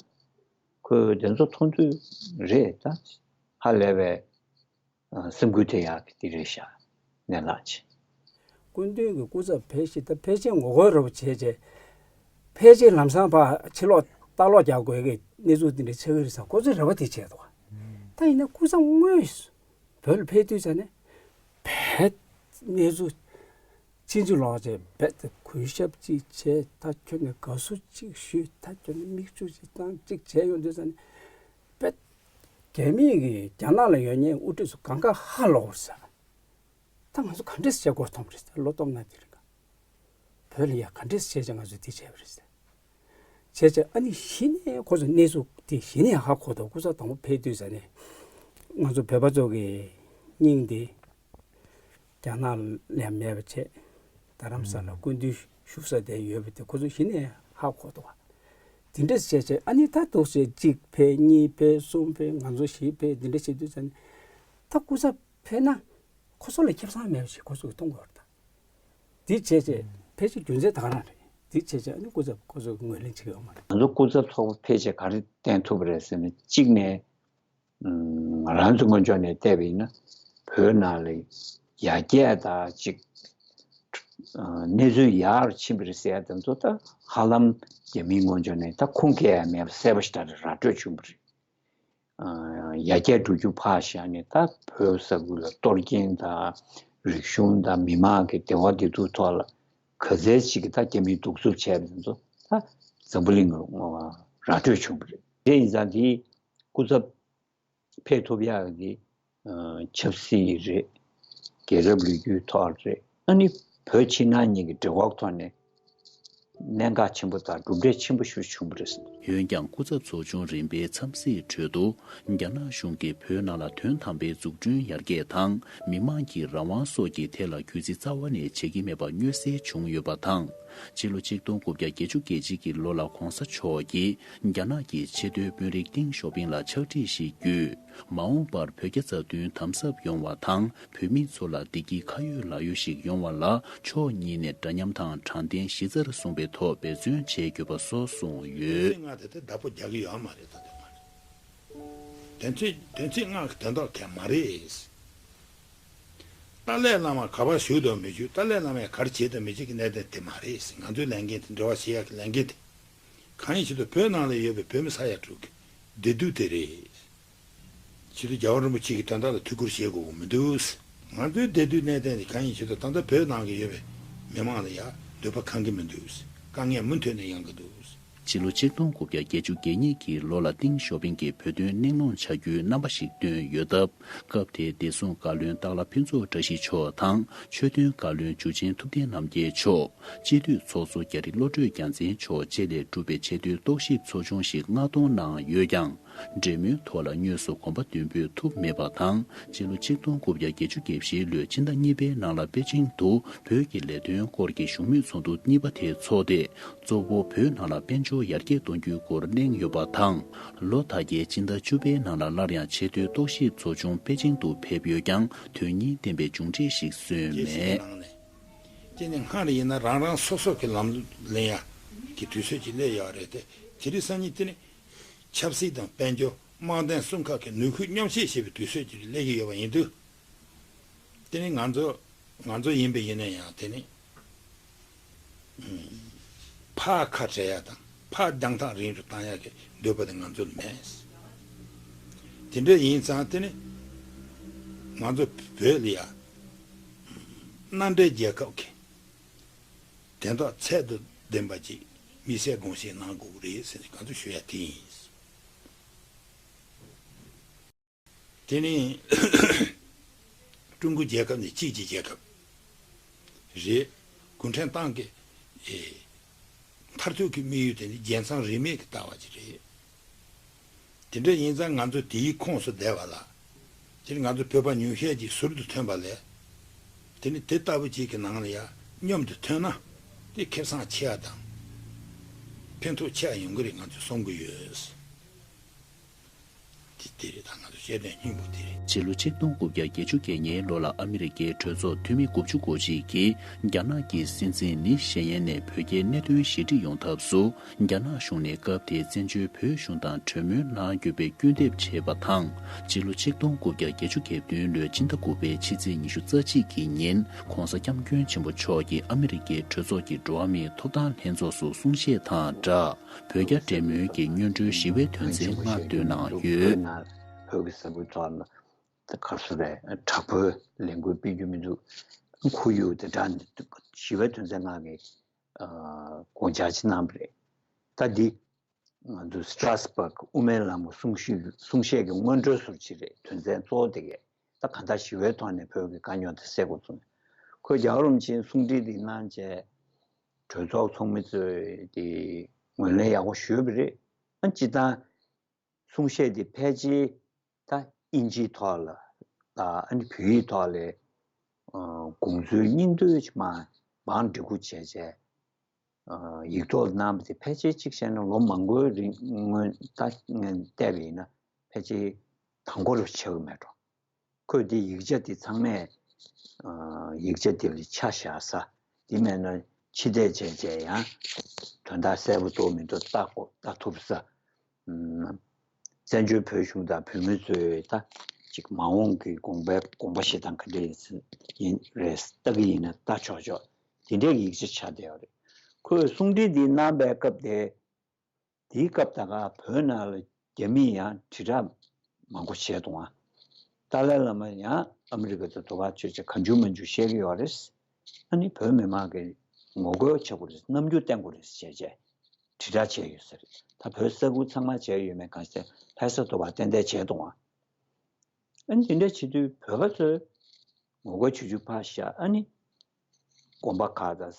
ཁོས་དེ་ཚོ་མཐོང་དུས་རེད་ད། ཧ་ལས་པའི་སེམས་འགུལ་ཐེབས་ཡག་གི་དེ་རེད་ཤག་ནས་ལགས་ཆེ། སྐུ་མདུན་གྱི་སྐུ་ཚབ་ཕལ་ཆེར་ད་ཕལ་ཆེར་ངོ་རྒོལ་རབ་བྱས་རྗེས། ཕལ་ཆེར་ལམ་སང་ཕར་ཕྱིར་ལོག་ལྟ་ལོག་རྒྱག་དགོས་ཀྱི་གནས་ཚུལ་འདི་འདྲ་ཆགས་ཀྱི་རེད་བསམ། ཁོ་ཚོས་རེ་བ་དེ་བྱས་འདུག་ད་ཡིན་ན་སྐུ་ཚབ་དངོས་བོད་ལ་ཕེབས་དུས་ཙ་ནས་ ཧད། གནས་ཚུལ་ཕྱིན་ཅི་ལོག་བྱས་རྦད་དེ་གུས་ཞབས་ཅིག་བྱས། ད་ཁྱོད་ནས་དགའ་བསུ་ཅིག་ཞུས། ད་ཁྱོད་ནས་མིག་ཆུ་ཅིག་བཏང་ཅིག་བྱས་ཡོང་དུས་ཙ་ནས་རྦད། རྒྱ་མི་གིས་རྒྱ་ནག་ལ་ཡོད་མཁན་དབུ་ཁྲིད་ཚོ་གང་ག་ཧ་ལོག་རེད་ཟེར། ད་ང་ཚོ་ག་འདྲས་བྱས་འགོ་ཐོམ་རེད་ཟེར། ལོ་སྟོང་ན་དེ་རིང་ག་བོད་ལ་ཡ་ག་འདྲས་བྱས་ཀྱང་ང་ཚོས་དེ་བྱས་པ་རེད་ཟེར། བྱས་བྱས་ཨ་ནི་གཞི་ནས་ཁོ་ཚོ་གནས་ཚུལ་དེ་གཞི་ནས་ཧ་གོ་འདུག་སྐུ་ཚབ་དང་པོ་ཕེབས་དུས་ཙ་ནས་ང་ཚོ་བོད་པ་ཚོ་གི་སྙིང་དེ་རྒྱ་ནག་ལ་མེད་པ་བྱས། རྡ་རམ་ས་ལ་སྐུ་མདུན་བཞུགས་ས་དེ་ཡོད་པ་དེ་ཁོ་ཚོ་གཞི་ནས་ཧ་གོ་འདུག་དེ་འདྲས་བྱས་བྱས་ཨ་ནི་ད་འདུག་བྱས་གཅིག་ཕེབས། གཉིས་ཕེབས། གསུམ་ཕེབས། ང་ཚོ་བཞི་ཕེབས། འདི་འདྲས་བྱེད་དུས་ཙ་ནས་ད་སྐུ་ཚབ་ཕེབས་ན་ཁོ་ཚོ་ལ་ཁེ་བཟང་མེད་པ་ཞིག་ཁོ་ཚོ་གིས་མཐོང་དགོས་རེད་ད། འདི་བྱས་བྱས་ཕལ་ཆེར་རྒྱུ་མཚན་ད་ག་རང་རེད། འདི་བྱས་བྱས་ཨ་ནི་སྐུ་ཚབ་ཁོ་ཚོ་གིས་ངོས་ལེན་བྱེད་ཀྱི་ཡོད་མ་རེད། ང་ཚོ་སྐུ་ཚབ་ཚོགས་པ་ཕལ་ཆེར་ག་རེ་བསྟན་ཐུབ་པ་རེད་ཟེར་ན། གཅིག་ནས་ང་རང་ཚོ་ངོས་ཕྱོགས་ནས་བལྟས་པ་ཡིན་ན་བོད་ནང་ལ་ཡར་རྒྱས་དང་གཅིག་གནས་ཚུལ་ཡག་རུ་ཕྱིན་པ་རེད་ཟེར་ཡ་དེ་ཚོ་ད་ཧ་ལམ་རྒྱ་མིའི་ངོས་ཕྱོགས་ནས་ད་ཁུངས་སྐྱེལ་ཡ་མེད་པ་གསལ་པོ་ཞེ་དྲག་རེད། ར་སྤྲོད་བྱུང་བ་རེད། ཡར་རྒྱས་འགྲོ་རྒྱུ་ཕར་བཞག་ནས་ད་བོད་ས་ཁུལ་ལ་གཏོར་སྐྱོན་དང་རིག་གཞུང་དང་མི་མང་གི་བདེ་བ་བདེ་སྡུག་ཐོག་ལ་ག་ཚད་ཅིག་གིས་ད་རྒྱ་མིས་གདུག་རྩུབ་བྱས་པ་དེ་ཚོ་ད་འཛམ་བུ་གླིང་ལ་ར་སྤྲོད་བྱུང་བ་རེད། དེ་ཡིན་ཙང་དེ་སྐུ་ཚབ་ཕེབས་ཐུབ་ཡག་གི་ཆབ་སྲིད་རེད། རྒྱལ་རབས་ལོ་རྒྱུས་ཐོག་རེད། ཨ་ནི་བོད་ཕྱི་ནང་གཉིས་ཀྱི་འབྲེལ་བ་ཐོག་ནས་གནད་འགག་ཆེན་པོ་དང་གྲུབ་འབྲས་ཆེན་པོ་ཞིག་བྱུང་བ་རེད། འོན་ཀྱང་སྐུ་ཚབ་ཚོགས་ཆུང་རིམ་པའི་འཚམས་གཟིགས་ཁྲོད་དུ། རྒྱ་ནག་གཞུང་གིས་བོད་ནང་ལ་དོན་དམ་པའི་འཛུགས་སྐྲུན་ཡར་རྒྱས་དང་མི་དམངས་ཀྱི་རང་དབང་སོགས་ཀྱི་ཐད་ལ་གུས་བརྩི་རྩ་བ་ནས་བྱེད་ཀྱི་མེད་པ་མངོན་གསལ་བྱུང་ཡོད་པ་དང་། ཕྱི་ལོ་ཆིག་སྟོང་དགུ་བརྒྱ་བརྒྱད་ཅུ་གྱ་གཅིག་གི་ལོ་ལ་༧གོང་ས་མཆོག་གིས་རྒྱ་ནག་གི་ཆེས་མཐོའི་དཔོན་རིགས་ཏེང་ཞའོ་ཕིང་ལ་ཕྱག་བྲིས་ཤིག་བརྒྱུད། མ་འོངས་པར་བོད་རྒྱ་རྩ་མཐུན་དམ་ཟབ་ཡོང་བ་དང་། བོད་མི་ཚོ་ལ་བདེ་སྐྱིད་ཁ་ཡོད་ལག་ཡོད་ཞིག་ཡོང་བ་ལ་ཕྱོགས་གཉིས་ནས་འདྲ་མཉམ་དང་དྲང་བདེན་གཞི་རྩར་བཟུང་པའི་ཐོག་འབད་བརྩོན་བྱེད་དགོས་པ་སོགས་གསུངས་ཡོད། ང་དེ་ལྟར་བདག་པོ་རྒྱག་གི་ཡོད་མ་རེད། ད་དེ་མ་རེད། དོན་ཚན་དོན་ཚན་ལྔ་གི་དོན་དག་དེ་མ་རེད། ཏཱ་ལའི་བླ་མ་ག་པར་བཞུགས་དང་མི་བཞུགས། ཏཱ་ལའི་བླ་མས་ག་རེ་བྱེད་དང་མི་བྱེད་ཀྱི་གནད་དོན་དེ་མ་རེད། ང་ཚོའི་ལས་འགན་དེ་འབྲེལ་བ་བྱེད་ཡག་གི་ལས་འགན་དེ། གང་ཡིན་ཕྱིར་དུ་བོད་ནང་ལ་ཡོད་པའི་བོད་མི་ས་ཡ་དྲུག་གི་བདེ་སྡུག་དེ་རེད། ཕྱིར་དུ་རྒྱལ་བ་རིན་པོ་ཆེ་གི་དོན་དག་ལ་ཐུགས་ཁུར་བཞེས་དགོས་མི་འདུག་ང་ཚོའི་བདེ་སྡུག་གནད་དོན་དེ་གང་ཡིན་ཕྱིར་དུ་ད་ལྟ་བོད་ནང་གི་ཡོད་པའི་མི་མང་ལ་ཡང་འདོད་པ་ཁེངས་ཀྱི་མི་འདུག་དཀའ་ངལ་མུ་མཐུད་ནས་ཡོང་གི་འདུག་ཕྱི་ལོ་ཆིག་སྟོང་དགུ་བརྒྱ་བརྒྱད་ཅུ་གྱ་གཉིས་ཀྱི་ལོ་ལ་ཏེང་ཞའོ་ཕིང་གིས་བོད་དོན་གླེང་སློང་བྱ་རྒྱུའི་རྣམ་པ་ཞིག་བཏོན་ཡོད་སྟབས། སྐབས་དེའི་བདེ་སྲུང་བཀའ་བློན་སྟག་ལྷ་ཕུན་ཚོགས་བཀྲ་ཤིས་མཆོག་དང་ཆོས་དོན་བཀའ་བློན་འཇུ་ཆེན་ཐུབ་བསྟན་རྣམ་རྒྱལ་མཆོག་སྤྱི་འཐུས་ཚོགས་གཙོ་རྒྱ་རི་བློ་གྲོས་རྒྱལ་མཚན་མཆོག་བཅས་ལས་གྲུབ་པའི་ཆེས་མཐོའི་རྟོག་ཞིབ་ཚོགས་ཆུང་ཞིག་མངགས་གཏོང་གནང་ཡོད་ཀྱང་། འབྲེལ་མོལ་ཐོག་ལ་དངོས་སུ་གོམ་པ་མདུན་སྤོས་ཐུབ་མེད་པ་དང་། སྤྱི་ལོ་ཆིག་སྟོང་དགུ་བརྒྱ་བརྒྱད་ཅུ་གྱ་བཞི་ལོའི་ཕྱི་ཟླ་གཉིས་པའི་ནང་ལ་པེ་ཅིང་དུ་བོད་ཀྱི་ལས་དོན་སྐོར་གྱི་བཞུགས་མོལ་ཚོགས་འདུ་གཉིས་པ་དེ་འཚོགས་ཏེ། གཙོ་བོ་བོད་ནང་ལ་དཔལ་འབྱོར་ཡར་རྒྱས་གཏོང་རྒྱུའི་སྐོར་གླེང་ཡོད་པ་དང་། ལོ་ད་གའི་སྤྱི་ཟླ་བཅུ་པའི་ནང་ལ་སླར་ཡང་ཆེས་མཐོའི་རྟོག་ཞིབ་ཚོགས་ཆུང་པེ་ཅིང་དུ་ཕེབས་ཡོད་ཀྱང་དོན་སྙིང་ལྡན་པའི་མཇུག་འབྲས་ཤིག་བཟོས་མེད། ཅེས་ནས་སྔར་ཡིན་ན་རང་རང་སོ་སོ་གི་ལམ་ལེན་ཡ་གི་དུས་ཚོད་ཅིག་སླེབས་ཡོད་རེད་དེ། དེ་རིང་སང་ཉིན་དེ་ནི་ཆབ་སྲིད་དང་དཔལ་འབྱོར་དམག་དོན་གསུམ་ཁག་གི་ནུས་ཤུགས་མཉམ་བཤད་བྱེད་པའི་དུས་ཚོད་ཅིག་སླེབས་ཀྱི་ཡོད་པ་ཡིན་དུས། དེ་ནི་ང་ཚོ་ང་ཚོ་ཡིན་པ་ཡིན་ན་ཡང་དེ་ནི་ཕར་ཁ་བྲལ་ཡ་དང་ཕར་རྒྱང་ཐག་རིང་རུ་བཏང་ཡ་གི་འདོད་པ་དེ་ང་ཚོ་ལ་མེད། དེ་འདྲ་ཡིན་ཙང་དེ་ནི་ང་ཚོ་བོད་ལ་ཡ་མནའ་འབྲེལ་རྒྱལ་ཁབ་ཀྱི་དོན་དག་ཚད་དང་ལྡན་པ་ཅིག་དམིགས་བསལ་དགོངས་བཞེས་གནང་དགོས་ཀྱི་རེད་ཟེར་ནས་གང་ཐུབ་ཞུ་ཡ་དེ་ཡིན། དེ་ནི་ཀྲུང་གོ་རྒྱལ་ཁབ་ནི་གཅིག་གི་རྒྱལ་ཁབ་རེད། གུང་ཁྲན་ཏང་གི་ཨེ་མཐར་ཐུག་གི་དམིགས་ཡུལ་དེ་ནི་རྒྱལ་མཚམས་རིས་མེད་ཀྱི་ལྟ་བ་ཅིག་རེད། དེ་འདྲ་ཡིན་ཙང་ང་ཚོ་དེའི་ཁོངས་སུ་བསྡད་པ་ལ། དེ་ནི་ང་ཚོ་བོད་པ་ཉུང་ཤས་ཀྱིས་ཟུར་དུ་ཐོན་པ་ལས། དེ་ནི་དེ་ལྟ་བུ་ཅིག་གི་ནང་ལ་ཡང་མཉམ་དུ་ཐོན་ན་དེ་ཁེ་བཟང་ཆེ་བ་དང་ཕན་ཐོགས་ཆེ་བ་ཡོང་གི་རེད་ང་ཚོས་བསམ་གྱི་ཡོད། དེ་དེ་རེད། ད་ང་ཚོ་བཤད་དོན་སྙིང་པོ་དེ་རེད། ཕྱི་ལོ་ཆིག་སྟོང་དགུ་བརྒྱ་བརྒྱད་ཅུ་གྱ་གཉིས་ལོ་ལ་ཨ་མི་རི་ཀའི་གྲོས་ཚོགས་འཐུས་མི་དགུ་བཅུ་གོ་གཅིག་གིས་རྒྱ་ནག་གི་སྲིད་འཛིན་ལི་ཞེ་ཡན་ནས་བོད་རྒྱའི་གནད་དོན་ཞི་འགྲིག་ཡོང་ཐབས་སུ། རྒྱ་ནག་གཞུང་ནས་སྐབས་དེའི་བཙན་བྱོལ་བོད་གཞུང་དང་གྲོས་མོལ་གནང་རྒྱུ་བའི་སྐུལ་འདེབས་བྱས་པ་དང་། སྤྱི་ལོ་ཆིག་སྟོང་དགུ་བརྒྱ་བརྒྱད་ཅུ་གྱ་བདུན་ལོའི་ཕྱི་ཟླ་དགུ་པའི་ཕྱི་ཚེས་ཉི་ཤུ་རྩ་གཅིག་གི་ཉིན་༧གོང་ས་༧སྐྱབས་མགོན་ཆེན་པོ་མཆོག་གིས་ཨ་མི་རི་ཀའི་གྲོས་ཚོགས་ཀྱི་འགྲོ་བ་མིའི་ཐོབ་ཐང་ལྷན་ཚོགས་སུ་གསུང་བཤད་དང་སྦྲགས། བོད་རྒྱ་འབྲེལ་མོལ་གྱི་སྔོན་འགྲོའི་ཞི་བའི་དོན་ཚན་ལྔ་བཏོན་གནང་ཡོད། བོད་ཀྱི་ས་ཁུལ་ཐོག་ལ། ད་ག་རེ་ཟེར་རེད། དྲག་པོའི་ལས་འགུལ་སྤེལ་རྒྱུ་མི་འདུག་ཁོར་ཡུག་དེ་འདྲ་ཞི་བའི་དོན་ཚན་ལྔ་གི་དགོངས་འཆར་ཅིག་གནང་བ་རེད། ད་འདི་ང་ཚོ་སི་ཏྲ་སི་བྷག་དབུ་མའི་ལམ་གྱི་གསུང་བཤད་གསུང་བཤད་ཀྱི་སྔོན་འགྲོའི་ཟུར་ཅིག་རེད། དོན་ཚན་གཙོ་བོ་དེ་གས་ད་གང་ལྟར་ཞི་བའི་ཐོག་ནས་བོད་ཀྱི་དཀའ་རྙོག་དེ་སེལ་དགོས་གསུངས། ཁོས་རྒྱལ་བ་རིན་པོ་ཆེའི་གསུང་འཕྲིན་དེ་གནང་བྱས་གྲོས་ཚོགས་ཚོགས་མི་ཚོས་དེ་ངོས་ལེན་ཡག་པོ་ཞུས་པ་རེད། ཨ་སྤྱིར་བཏང་གསུང་བཤད་དེ་ཕལ་ཆེར་ད་དབྱིན་ཇིའི་ཐོག་ལ་ད་ཨ་ནི་བོད་ཡིག་ཐོག་ལ་དགོངས་ཚུལ་སྙིང་བསྡུས་མ་མང་འབྲི་འགོད་བྱས་བྱས། ཡིག་ཐོག་གནང་བ་དེ་ཕལ་ཆེར་གཅིག་བཤད་ན་ལོ་མང་པོའི་རིང་སྔོན་ད་ངས་བལྟས་པ་ཡིན་ན་ཕལ་ཆེར་དང་པོ་རུ་ཆགས་ཀྱི་མེད་འགྲོ། ཁོས་འདི་ཡིག་ཆ་འདི་ཚང་མས་ཡིག་ཆ་འདི་ལ་ཆ་བཞག་ས། འདི་མེད་ན་ཕྱི་བལྟས་བྱས་བྱས་ཡང་དོན་དག་གསལ་པོ་འདུག་མི་འདུག་ལྟ་དགོས་ལྟ་ཐུབ་ས། བཙན་བྱོལ་བོད་གཞུང་དང་བོད་མི་ཚོས་ད་ཅིག་མ་འོངས་ཀྱི་དགོངས་པའི་དགོངས་པ་བཞེས་སྟངས་ག་འདྲ་ཡིན་ཡིན་རེད་ལྟ་གི་ཡིན་ན་ལྟ་ཆོག་ཆོག་དེ་འདྲའི་ཡིག་ཆ་ཆགས་བསྡད་ཡོད་རེད། ཁོས་གསུང་འཕྲིན་འདི་གནང་པའི་སྐབས་དེ་དེའི་སྐབས་ད་ག་བོད་ནང་ལ་རྒྱ་མིས་ཡང་དྲིལ་བསྒྲགས་མང་པོ་བྱས་འདུག་ཨ། ཏཱ་ལའི་བླ་མ་ཡང་ཨ་མི་རི་ཀ་དང་དུ་བ་ཆོས་ཆ་གང་བྱུང་མང་བྱུང་བཤད་ཀྱི་ཡོད་རེད། ཨ་ནི་བོད་མི་མང་གི་ངོ་རྒོལ་བྱེད་དགོས་རེད། རྣམ་འགྱུར་བསྟན་དགོས་རེད་ཅེས་བྱས་དྲིལ་བསྒྲགས་བྱས་ཡོད་ས་རེད། ད་བོད་ས་ཁུལ་ཚང་མ་བྱས་ཡོད་མེད་གང་ཤེས། ལྷ་ས་དུ་བ་ཏན་ཏན་བྱས་འདུག་ཨ། ཨ་ནི་དེ་འདྲ་བྱེད་དུས་བོད་པ་ཚོས་ངོ་རྒོལ་བྱེད་རྒྱུ་ཕར་བཞག་ཨ་ནི་དགོན་པ་ཁག་དང་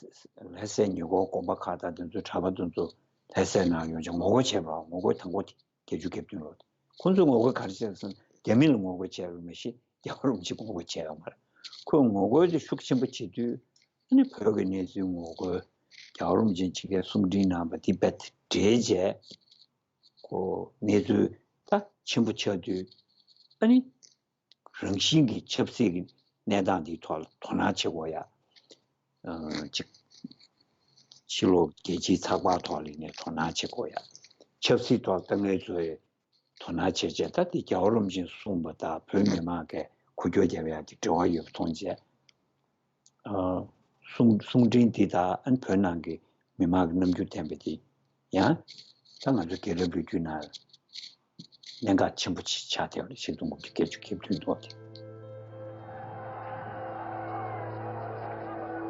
ལྷ་སའི་ཉེ་འཁོར་དགོན་པ་ཁག་དང་དེ་ཚོའི་གྲྭ་པ་དེ་ཚོ་ལྷ་སའི་ནང་ཡོང་བྱས་ངོ་རྒོལ་བྱས་པ་རེད། ངོ་རྒོལ་དང་པོ་བརྒྱད་ཅུ་གྱ་བདུན་ལོ། ཁོང་ཚོས་ངོ་རྒོལ་ག་རེ་བྱས་ཟེར་ན་རྒྱ་མི་ལ་ངོ་རྒོལ་བྱས་པ་མ་གཞི་རྒྱལ་བ་རིན་པོ་ཆེ་ངོ་རྒོལ་བྱས་ཡོད་མ་རེད། ཁོས་ངོ་རྒོལ་དེ་ཤུགས་ཆེན་པོ་བྱེད་དུས་ཨ་ནི་བོད་ཀྱི་གནས་ཚུལ་ངོ་རྒོལ། རྒྱལ་བ་རིན་པོ་ཆེ་ཕྱི་རྒྱལ་གསུང་འཕྲིན་གནང་བ་དེ་རྦད་དེ་འགྲེལ་བྱས། ཁོ་གནས་ཚུལ་ད་ཆེན་པོ་ཆགས་དུས་ཨ་ནི་རང་བཞིན་གྱི་ཆབ་སྲིད་ཀྱི་གནས་སྟངས་འདིའི་ཐོག་ལ་དོ་སྣང་བྱེད་དགོས་ཡ། ཨ་གཅིག་ཕྱི་ལོགས་རྒྱལ་སྤྱིའི་ཚགས་པར་ཐོག་ལ་ནས་དོ་སྣང་བྱེད་དགོས་ཡ། ཆབ་སྲིད་ཐོག་ལ་ད་ངས་ཚོས་དོ་སྣང་བྱེད་བྱས། ད་དེ་རྒྱལ་བ་རིན་པོ་ཆེས་གསུངས་པ་དང་བོད་མི་མང་གིས་འགུལ་སྐྱོད་རྒྱབ་ཡག་གི་འབྲེལ་བ་ཡོད་པ་མཐོང་བྱས། ཨ་གསུང་གསུང་འཕྲིན་འདི་དང་ཨ་ནི་བོད་ནང་གི་མི་མང་གི་རྣམ་འགྱུར་བསྟན་པ་འདི་ཡང་ད་ང་ཚོ་རྒྱལ་རབས་ལོ་རྒྱུས་ནང་གནད་འགག་ཆེན་པོ་ཅིག་ཆགས་བསྡད་པ་རེད། ཆིག་སྟོང་དགུ་བརྒྱ་བརྒྱད་ཅུ་གྱ་བདུན་ཐོག་དེ།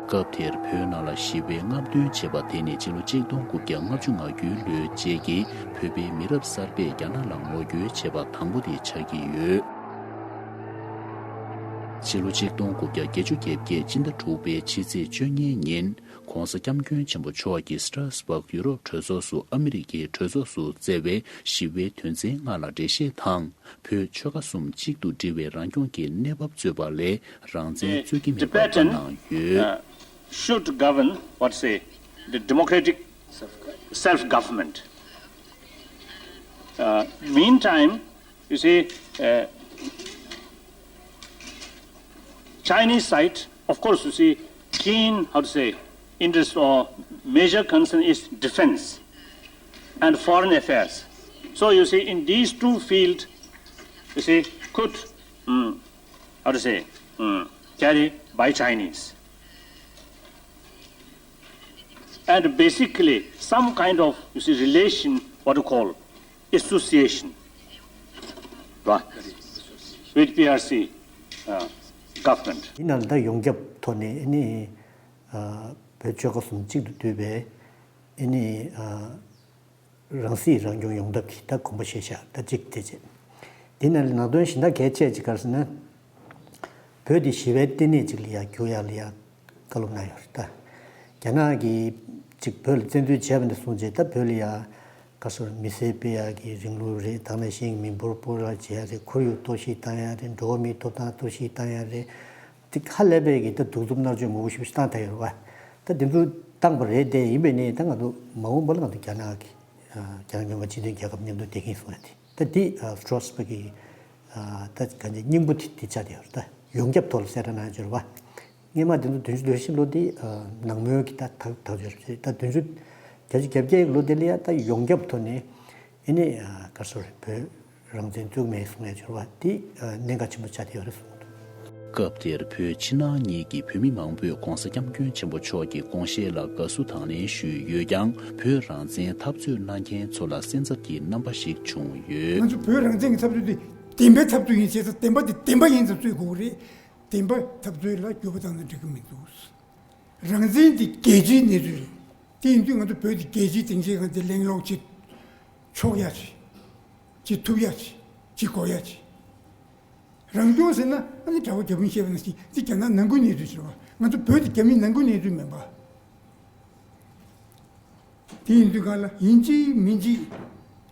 སྐབས་དེར་བོད་ནང་ལ་ཞི་བའི་རྔམ་སྟོན་བྱས་པ་དེ་ནི་སྤྱི་ལོ་ཆིག་སྟོང་དགུ་བརྒྱ་ལྔ་བཅུ་ང་དགུའི་ལོའི་རྗེས་ཀྱི་བོད་པའི་མི་རབས་གསར་པས་རྒྱ་ནག་ལ་ངོ་རྒོལ་བྱས་པ་དང་པོ་དེ་ཆགས་ཀྱི་ཡོད། ཕྱི་ལོ་ཆིག་སྟོང་དགུ་བརྒྱ་བརྒྱད་ཅུ་གྱ་བརྒྱད་སྤྱི་ཟླ་དྲུག་པའི་ཕྱི་ཚེས་བཅོ་ལྔའི་ཉིན། ྋགོང་ས་ྋསྐྱབས་མགོན་ཆེན་པོ་མཆོག་གིས་སི་ཏྲ་སི་བྷག་ཡུ་རོབ་གྲོས་ཚོགས་སུ་ཨ་མི་རི་ཀའི་གྲོས་ཚོགས་སུ་བསྩལ་བའི་ཞི་བའི་དོན་ཚན་ལྔ་ལ་འགྲེལ་བཤད་དང་། བོད་ཆོལ་ཁ་གསུམ་གཅིག་ཏུ་སྒྲིལ་བའི་རང་སྐྱོང་གི་གནས་བབ་རྩོད་པ་ལས་རང་བཙན་རྩོད་ཀྱི་མེད་པ་བཀའ་Tibetan གནང་ཡོད། uh, should govern, what say, the democratic self-government. Uh, meantime, you see, uh, Chinese side, of course, you see, keen, how to say, interest or major concern is defense and foreign affairs. So you see, in these two fields, you see, could, mm, how to say, mm, carry by Chinese. And basically, some kind of, you see, relation, what you call, association, right, with P R C, uh, government. ཡིན་ནའང་ད་ཡོངས་ཁྱབ་ཐོག་ནས་ཨ་ནི་ཨ་བོད་ཆོལ་ཁ་གསུམ་གཅིག་ཏུ་འདུས་པའི་ཨ་ནི་ཨ་རང་སྲིད་རང་སྐྱོང་ཡོང་ཐབས་ཀྱི་ད་དགོངས་པ་བཞེས་བཞག་ད་གཅིག་དེ་བྱས། དེ་ནང་ལ་ནང་དོན་གཞན་དག་གལ་ཆེ་ཅིག་ག་རེ་ཟེར་ན། བོད་འདི་ཞི་བའི་ལྟེ་གནས་ཅིག་ལ་ཡ་འགྱུར་ཡག་ལ་ཡ་བཀའ་སློབ་གནང་ཡོད་རེད་ད། རྒྱ་ནག་གིས་ཅིག་བོད་ལ་བཙན་འཛུལ་བྱས་པ་ནས་བཟུང་བྱས་ད་བོད་ལ་ཡ་ག་སོར་མི་སེར་སྤེལ་ཡག་གི་རིང་ལུགས་རེད། དེ་ནང་བཞིན་མི་འབོར་སྤོ་ར་བྱེད་ཡག་རེད། ཁོར་ཡུག་གཏོར་བཤིག་བཏང་ཡག་རེད། འགྲོ་བ་མིའི་ཐོབ་ཐང་གཏོར་བཤིག་བཏང་ཡག་རེད། དེ་ཧ་ལས་པའི་གི་ད་གདུག་རྩུབ་མནར་གཅོད་མང་པོ་ཞིག་བཏང་ད་ཡོད་རེད་བ། ད་དེ་ཚོ་བཏང་པ་རེད་དེ་ཡིན་པས་ནི་ད་ང་ཚོ་མ་འོངས་པ་ལ་ང་ཚོ་རྒྱ་ནག་གི་རྒྱ་ནག་མཉམ་འབྲེལ་སྤྱི་མཐུན་རྒྱལ་ཁབ་མཉམ་དུ་བསྡད་ཀྱིན་སོང་ཡ་དེ། ད་འདི་ཨ་སི་ཏྲོ་སི་བྷག་གི་ཨ་ད་ག་འདྲ་སྙིང་པོ་དེ་དེ་ཆགས་བསྡད་ཡོད་རེད། ད་ཡོངས་ཁྱབ་ཐོག་ལ་གསལ་བསྒྲགས་གནང་ཡོད་རེད་བ། སྔོན་མ་དེ་ཚོ་བདུན་ཅུ་དོན་བཞི་ལོ་དེ་ཨ་ནང་མོལ་གྱི་ད་ཐག་ཐག་གཅོད་རེད། ད་བདུན་ཅུ་བརྒྱད་ཅུ་གྱ་བརྒྱད་ལོ་དེ་ལ་ཡ་ད་ཡོངས་ཁྱབ་ཐོག་ནས་ཨ་ནི་ཨ་ག་སོ་རེད། བོད་རང་བཙན་རྩོད་མེད་གསུང་ཡ་འབྱོར་བ་དེ་ཨ་གནད་འགག་ཆེན་པོ་ཆགས་བསྡད་ཡོད་རེད་གསུངས་འདུག་སྐབས་དེར་བོད་ཕྱི་ནང་གཉིས་ཀྱི་བོད་མི་མང་པོས་ྋགོང་ས་ྋསྐྱབས་མགོན་ཆེན་པོ་མཆོག་གི་དགོངས་བཞེད་ལ་དགའ་བསུ་དང་ལེན་ཞུས་ཡོད་ཀྱང་། བོད་རང་བཙན་འཐབ་རྩོད་གནང་མཁན་ཚོ་ལ་སེམས་འཚབ་ཀྱི་རྣམ་པ་ཞིག་བྱུང་ཡོད། ང་ཚོ་བོད་རང་བཙན་གྱི་འཐབ་རྩོད་འདི་ བདེན་པའི་འཐབ་རྩོད་ཡིན་ཟེར་ཙང་བདེན་པ་དེ་བདེན་པ་ཡིན་ཙང་རྩོད་དགོས་ཀྱི་རེད། བདེན་པ་འཐབ་རྩོད་ལ་འགྱུར་བ་བཏང་ན་འགྲིག་གི་མི་འདུག། རང་བཙན་དེ་རྒྱལ་སྤྱིའི་གནས་ཚུལ་རེད། དེ་ཡིན་དུས་ང་ཚོ་བོད་དེ་རྒྱལ་སྤྱིའི་སྡིངས་ཆའི་སྒང་དེ་གླེང་སློང་བྱེད་ཆོག་ཡ་ཅིག། བྱེད་ཐུབ་ཡ་ཅིག། བྱེད་དགོས་ཡ་ཅིག། རང་སྐྱོང་ཟེར་ན་ཨ་ནི་གྲྭ་པ་རྒྱ་དཔོན་བཤད་པ་ནང་བཞིན་འདི་རྒྱ་ནག་ནང་ཁུལ་གནས་ཚུལ་ཟེར་བ། ང་ཚོ་བོད་དེ་རྒྱ་མིའི་ནང་ཁུལ་གནས་ཚུལ་མིན་པ། དེ་ཡིན་དུས་གང་ལ་ཡིན་གཅིག་མིན་གཅིག་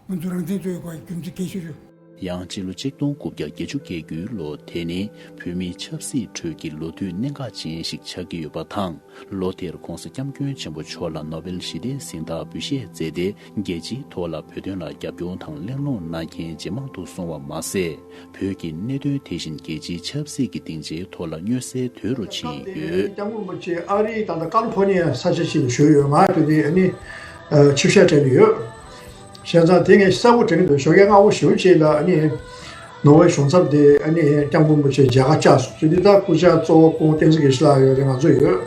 ང་ཚོ་རང་བཙན་རྩོད་དགོས་པའི་རྒྱུ་མཚན་གལ་ཆེ་ཤོས། ཡང་སྤྱི་ལོ་ཆིག་སྟོང་དགུ་བརྒྱ་བརྒྱད་ཅུ་གྱ་དགུའི་ལོ་དེ་ནི་བོད་མིའི་ཆབ་སྲིད་ཁྲོད་ཀྱི་ལོ་དུས་གནད་འགག་ཅན་ཞིག་ཆགས་ཀྱི་ཡོད་པ་དང་། ལོ་དེར་༧གོང་ས་༧སྐྱབས་མགོན་ཆེན་པོ་མཆོག་ལ་ནོ་བེལ་ཞི་བདེའི་གཟེངས་རྟགས་འབུལ་བཞེས་མཛད་དེ། རྒྱལ་སྤྱིའི་ཐོག་ལ་བོད་དོན་ལ་རྒྱབ་སྐྱོར་དང་གླེང་སློང་གནང་མཁན་ཇེ་མང་དུ་སོང་བ་མ་ཟད། བོད་ཀྱི་གནད་དོན་དེ་བཞིན་རྒྱལ་སྤྱིའི་ཆབ་སྲིད་ཀྱི་སྡིངས་ཆའི་ཐོག་ལ་མངོན་གསལ་དོད་རུ་ཕྱིན་ཡོད། སྐྱབས་མགོན་རིན་པོ་ཆེ་ཨ་རིའི་ད་ལྟ་ཀ་ལི་ཕོར་ནི་ཡ་ས་ཆ་ཞིག་ལ་བཞུགས་ཡོད། ང་དེ་དུས་ཨ་ནི་ཆིབས་ཞལ་དྲན་ཡོད། བྱས་ཙང་དེ་ངས་གསལ་པོ་དྲན་གྱི་འདུག་ཞོགས་ཀས་སྔ་པོ་ཞེ་པོ་ཅིག་ལ་ཨ་ནི་ནོར་ཝེ་གཞུང་ཚབ་དེ་ཨ་ནི་སྐྱབས་མགོན་རིན་པོ་ཆེ་མཇལ་ཁ་བཅར་སོང་། དེ་དུས་ད་སྐུ་ཞབས་གཙོ་བོ་སྐུ་ངོ་བསྟན་འཛིན་དགེ་བཤེས་ལགས་ཡོད་རེད། ང་ཚོ་ཡོད།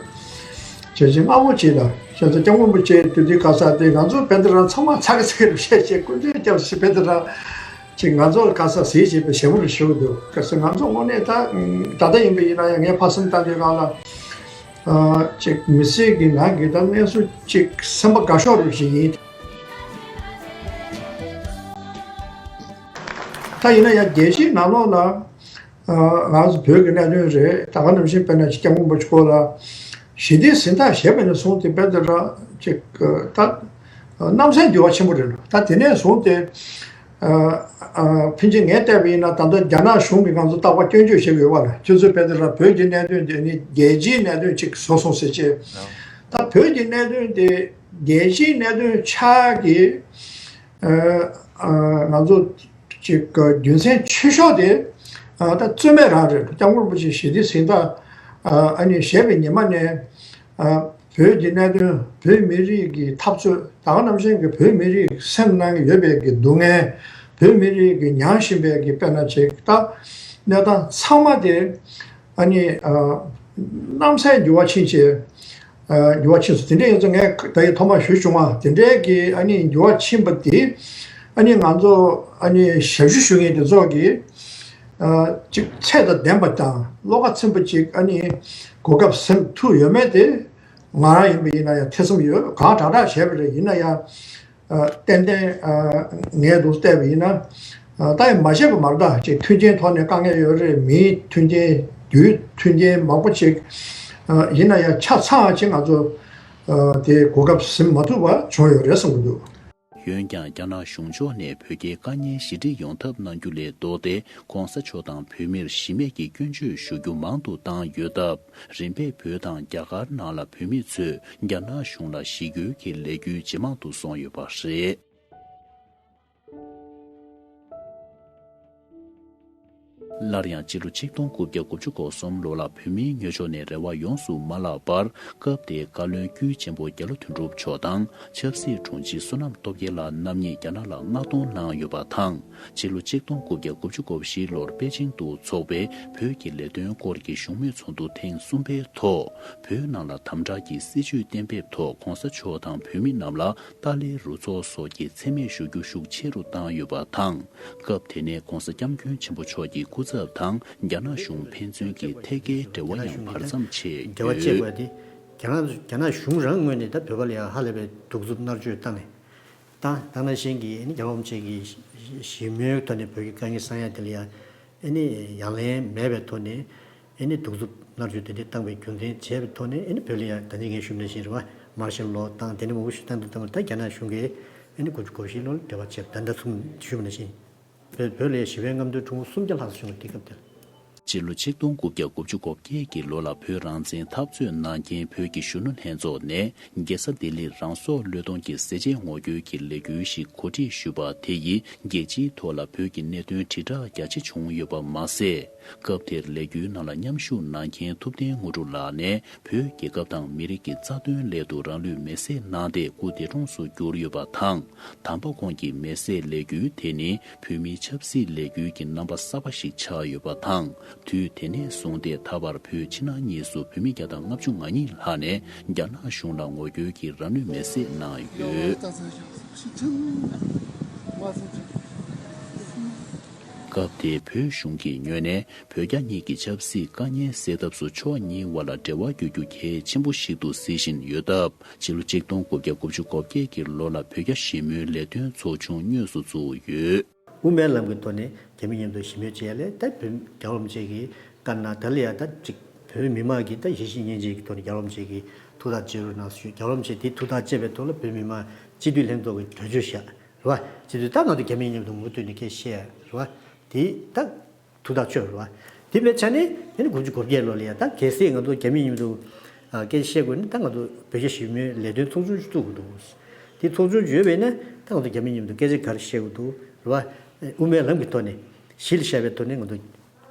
བྱས་ཙང་སྔ་པོ་ཅིག་ལ་བྱས་ཙང་སྐྱབས་མགོན་རིན་པོ་ཆེ་དེ་དུས་ག་ས་དེ་ང་ཚོ་དཔེ་འདི་རང་ཚང་མ་ཚ་གི་ཚ་གི་རུ་བཤད་བྱས་སྐུ་མདུན་སྐྱབས་སུ་དཔེ་འདི་རང་ཅིག་ང་ཚོ་ག་ས་ཟས་བྱས་པའི་ཞྭ་མོ་རུ་ཞུ་གི་འདུག་ག་ས་ང་ཚོ་དངོས་གནས་ད་ད་ལྟ་ཡིན་པ་ཡིན་ན་ཡང་ངས་ཕར་སེམས་བཏང་དུས་གང་ལ་ཅིག་མི་ཚེ་གི་ནང་གི་ད་གནས་ཚུལ་ཅིག་སེམས་པ་དགའ་ཤོས་རུ་ཞིག་ཡིན། ད་ཡིན་ན་ཡང་རྒྱལ་སྤྱིའི་ནང་ལོགས་ལ་ང་ཚོ་བོད་ཀྱི་གནད་དོན་རེད། ད་ག་ནང་བཞིན་དཔེར་ན་སྐྱབས་མགོན་རིན་པོ་ཆེ་སྐོར་ལ་ཞི་བདེའི་གཟེངས་རྟགས་བཞེས་པ་ནས་བཟུང་སྟེ་དཔེ་འདི་རང་ཅིག་ད་གནམ་སའི་འགྱུར་བ་ཆེན་པོ་རེད། ད་དེ་ནས་བཟུང་སྟེ་ཕལ་ཆེར་ངས་བལྟས་པ་ཡིན་ན་ད་ལྟ་རྒྱ་ནག་གཞུང་གིས་ང་ཚོ་རྟག་པར་སྐྱོན་བརྗོད་བྱེད་ཀྱི་ཡོད་པ་ལ། ཁྱོད་ཚོས་དཔེ་འདི་རང་བོད་ཀྱི་གནད་དོན་དེ་ནི་རྒྱལ་སྤྱིའི་གནད་དོན་ཅིག་བཟོ་སོང་ཟེར་བྱས། ད་བོད་ཀྱི་གནད་དོན་དེ་རྒྱལ་སྤྱིའི་གནད་དོན་ཆགས་ཀྱི་ང་ཚོ་ཅིག་རྒྱུ་མཚན་ཆེ་ཤོས་དེ་ད་རྩོད་མེད་རང་རེད། སྐྱབས་མགོན་རིན་པོ་ཆེ་ཞི་བདེའི་གཟེངས་རྟགས་ཨ་ནི་བཞེས་པའི་ཉི་མ་ནས་བོད་ཀྱི་གནད་དོན། བོད་མི་རིགས་ཀྱི་འཐབ་རྩོད། ད་ག་ནང་བཞིན་གྱི་བོད་མི་རིགས་སེམས་ནང་ཡོད་པའི་གི་སྡུག་བསྔལ། བོད་མི་རིགས་ཀྱི་མྱངས་བཞིན་པའི་གི་དཔེར་ན་ཅིག་ད་གནས་སྟངས་ཚང་མ་དེ་ཨ་ནི་གནམ་སའི་འགྱུར་བ་ཕྱིན་བྱས། འགྱུར་བ་ཕྱིན་སོང་། དེ་འདྲ་ཡིན་ཙང་ངས་ད་ཡིན་ཐོག་མར་ཞུ་བྱུང་བ་དེ་འདྲའི་གི་ཨ་ནི་འགྱུར་བ་ཕྱིན་པ་དེ་ཨ་ནི་ང་ཚོ་ཨ་ནི་ཞབས་ཞུ་ཞུ་མཁན་དེ་ཚོ་གི་ཅིག་ཚད་དང་ལྡན་པ་དང་བློ་ཁ་ཚིམ་པ་ཅིག་ཨ་ནི་གོ་སྐབས་ཟིན་ཐུབ་ཡོད་མེད་དེ་ང་རང་ཡིན་པ་ཡིན་ན་ཡང་ཐེ་ཚོམ་ཡོད། གང་དྲག་དྲག་བྱས་པ་རེད། ཡིན་ན་ཡང་ཏན་ཏན་ངས་འདུག་བལྟས་པ་ཡིན་ན་ད་ཡང་མ་བྱས་པ་མ་རེད། ད་ཅིག་མཐུན་རྐྱེན་ཐོག་ནས་དཀའ་ངལ་ཡོད་རེད། མིའི་མཐུན་རྐྱེན་རྒྱུའི་མཐུན་རྐྱེན་མང་པོ་ཅིག་ཡིན་ན་ཡང་ཆ་ཚང་ཅིག་ང་ཚོ་དེ་གོ་སྐབས་ཟིན་མ་ཐུབ་པ་བྱུང་ཡོད་རེད་བསམ་གྱི་འདུག། འོན་ཀྱང་རྒྱ་ནག་གཞུང་ཕྱོགས་ནས་བོད་རྒྱའི་དཀའ་ངལ་ཞི་འགྲིག་ཡོང་ཐབས་གནང་རྒྱུ་ལས་ལྡོག་སྟེ་༧གོང་ས་མཆོག་དང་བོད་མིར་གཞི་མེད་ཀྱི་སྐྱོན་བརྗོད་ཞུ་རྒྱུ་མང་དུ་བཏང་ཡོད་སྟབས། རིམ་པས་བོད་དང་རྒྱ་གར་ནང་ལ་བོད་མི་ཚོས་རྒྱ་ནག་གཞུང་ལ་ཞི་རྒོལ་གྱི་ལས་འགུལ་ཇེ་མང་དུ་སོང་ཡོད་པ་རེད། སླར་ཡང་སྤྱི་ལོ་ཆིག་སྟོང་དགུ་བརྒྱ་དགུ་བཅུ་གོ་གསུམ་ལོ་ལ་བོད་མིའི་ངོས་ཕྱོགས་ནས་རེ་བ་ཡོངས་སུ་མ་བརླག་པར། སྐབས་དེའི་བཀའ་བློན་དཀྱུས་ཆེན་པོ་རྒྱ་ལོ་དོན་གྲུབ་མཆོག་དང་ཆབ་སྲིད་དྲུང་ཆེ་བསོད་ནམས་སྟོབས་རྒྱལ་ལགས་རྣམ་གཉིས་རྒྱ་ནག་ལ་མངགས་གཏོང་གནང་ཡོད་པ་དང་། ཕྱི་ལོ་ཆིག་སྟོང་དགུ་བརྒྱ་དགུ་བཅུ་གོ་བཞི་ལོར་པེ་ཅིང་དུ་འཚོགས་པའི་བོད་ཀྱི་ལས་དོན་སྐོར་གྱི་བཞུགས་མོལ་ཚོགས་འདུ་ཐེངས་གསུམ་པའི་ཐོག་བོད་ནང་ལ་དམ་དྲག་གི་སྲིད་བྱུས་གཏན་འབེབས་ཐོག་༧གོང་ས་མཆོག་དང་བོད་མི་རྣམས་ལ་ཏཱ་ལའི་རུ་ཚོགས་སོགས་ཀྱི་མཚན་སྨད་ཞུ་རྒྱུ་ཤུགས་ཆེ་རུ་བཏང་ཡོད་པ་དང་། སྐབས་དེ་ནས་༧གོང་ས་༧སྐྱབས་མགོན་ཆེན་པོ་མཆོག་གི་སྐུ་ཚབ་དང་རྒྱ་ནག་གཞུང་ཕན་ཚུན་གྱི་ཐད་ཀའི་འབྲེལ་བ་ཡང་བར་མཚམས་ཆད་འབྲེལ་བ་བཅད་ཡོད། དགོས་པ་དེ་རྒྱ་ནག་རྒྱ་ནག་གཞུང་རང་ངོས་ནས་ད་བོད་པ་ལ་ཡང་ཧ་ལས་པའི་གདུག་རྩུབ་མནར་གཅོད་བཏང་ནས། ད་ད་ནང་བཞིན་གྱི་ཨ་ནི་རྒྱལ་བ་རིན་པོ་ཆེ་གི་ཞི་མོལ་ཐོག་ནས་བོད་ཀྱི་དཀའ་ངལ་སེལ་ཡ་དེ་ལ་ཡང་ཨ་ནི་ཡང་ལན་མེད་པའི་ཐོག་ནས་ཨ་ནི་གདུག་རྩུབ་མནར་གཅོད་དེ་འདྲ་བཏང་བའི་རྒྱུ་མཚན་བྱས་པའི་ཐོག་ནས་ཨ་ནི་བོད་ལ་ཡང་ད་ནི་ངས་ཞུས་ནང་བཞིན་རེད་བ། མར་ཤལ་ལོ་བཏང་དེ་འདྲ་མང་པོ་ཞིག་བཏང་དུས་ཙམ་པ་ད་རྒྱ་ནག་གཞུང་གིས་ཨ་ནི་དགུ་བཅུ་གོ་བཞི་ལོར་འབྲེལ་བ་བྱས་པ་ད་ལྟ་ཚུན་ཞུས་པ་ནང་བཞིན། བོད་བོད་ལ་ཞི་བའི་རྔམ་སྟོན་ཀྲུང་གོ་སུམ་བརྒྱ་ལྷག་ཙམ་བྱུང་བ་དེ་སྐབས་དེར། སྤྱི་ལོ་ཆིག་སྟོང་དགུ་བརྒྱ་དགུ་བཅུ་གོ་བརྒྱད་ཀྱི་ལོ་ལ་བོད་རང་བཙན་འཐབ་རྩོད་གནང་མཁན་བོད་ཀྱི་གཞོན་ནུ་ལྷན་ཚོགས་ནས་རྒྱལ་ས་ལྡི་ལིར་རང་སྲོག་བློས་གཏོང་གི་ཟས་བཅད་ངོ་རྒོལ་གྱི་ལས་འགུལ་ཞིག་གོ་སྒྲིག་ཞུས་པ་དེ་ཡིས་རྒྱལ་སྤྱིའི་ཐོག་ལ་བོད་ཀྱི་གནད་དོན་དྲིལ་བསྒྲགས་རྒྱ་ཆེ་བྱུང་ཡོད་པ་མ་ཟད། སྐབས་དེར་ལས་འགུལ་ནང་ལ་མཉམ་ཞུགས་གནང་མཁན་ཐུབ་བསྟན་དངོས་གྲུབ་ལགས་ནས་བོད་རྒྱལ་ཁབ་དང་མི་རིགས་ཀྱི་རྩ་དོན་སླད་དུ་རང་ལུས་མེར་སྲེག་གནང་སྟེ་སྐུ་འདས་གྲོངས་སུ་གྱུར་ཡོད་པ་དང་། དམ་པ་ཁོང་གི་མེར་སྲེག་ལས་འགུལ་དེ་ནི་བོད་མིའི་ཆབ་སྲིད་ལས་འགུལ་གྱི་རྣམ་པ་གསར་པ་ཞིག་ཆགས་ཡོད་པ་དང་། དུས་དེ་ནས་བཟུང་སྟེ་ད་བར་བོད་ཕྱི་ནང་གཉིས་སུ་བོད་མི་བརྒྱ་དང་ལྔ་བཅུ་ང་གཉིས་ལྷག་ནས་རྒྱ་ནག་གཞུང་ལ་ངོ་རྒོལ་གྱིས་རང་ལུས་མེར་སྲེག་གནང་ཡོད། སྐབས་ སྐབས་དེར་བོད་གཞུང་གི་ངོས་ནས་བོད་རྒྱ་གཉིས་ཀྱི་ཆབ་སྲིད་དཀའ་ངལ་སེལ་ཐབས་སུ་ཕྱོགས་གཉིས་དབར་ལ་འབྲེལ་བ་བསྐྱོད་རྒྱུ་གལ་ཆེན་པོ་ཞིག་ཏུ་གཟིགས་བཞིན་ཡོད་སྟབས། ཕྱི་ལོ་ཆིག་སྟོང་དགུ་བརྒྱ་དགུ་བཅུ་གོ་བརྒྱད་ཀྱི་ལོ་ལ་བོད་རྒྱ་ཞི་མོལ་ལས་དོན་ཚོགས་ཆུང་དངོས་སུ་བཙུགས་ཡོད། དབུ་མའི་ལམ་གྱི་ཐོག་ནས་རྒྱ་མི་མཉམ་དུ་ཞི་མོལ་བྱེད་ཡ་ལས་ད་བོད་རྒྱལ་བ་རིན་པོ་ཆེ་གིས་བཀའ་གནང་། ད་ལ་ཡ་ད་ཅིག་བོད་མི་མང་གིས་ད་ཡིད་བཞིན་སྙིང་རྗེ་གི་ཐོག་ནས་རྒྱལ་བ་རིན་པོ་ཆེ་གི་ཐུགས་ཐག་བཅད་རོགས་གནང་ཞུས། རྒྱལ་བ་རིན་པོ་ཆེ་དེ་ཐུགས་ཐག་བཅད་པའི་ཐོག་ལ་བོད་མི་མང་སྤྱི་འཐུས་ལྷན་ཚོགས་ཀྱི་གྲོས་ཆོད་བཞག་རེད་བ། སྤྱི་འཐུས་ད་ང་ཚོ་རྒྱ་མི་མཉམ་དུ་མུ་མཐུད་ནས་སྐད་བཤད་ཡ་རེད་བ། དེ་ད་ཐུགས་ཐག་ཆོད་རེད་བ། དེ་བས་ཆ་ནས་དེ་ནི་དགུ་བཅུ་གོ་བརྒྱད་ལོ་ལ་ཡ་ད་གལ་སྲིད་ང་ཚོ་རྒྱ་མི་མཉམ་དུ་ཨ་སྐད་བཤད་དགོས་ན་ད་ང་ཚོ་བོད་རྒྱ་ཞི་མོལ་ལས་དོན་ཚོགས་ཆུང་ཞིག་བཙུགས་དགོས་འདུག། དེ་ཚོགས་ཆུང་ཡོད་པས་ན་ད་ང་ཚོ་རྒྱ་མི་མཉམ་དུ་སྐད་ཆ་ག་རེ་བཤད་དགོས་འདུག་རེད་བ། དབུ་མའི་ལམ་གྱི་ཐོག་ནས་གཞི་ལ་བཞག་པའི་ཐོག་ནས་ང་ཚོ་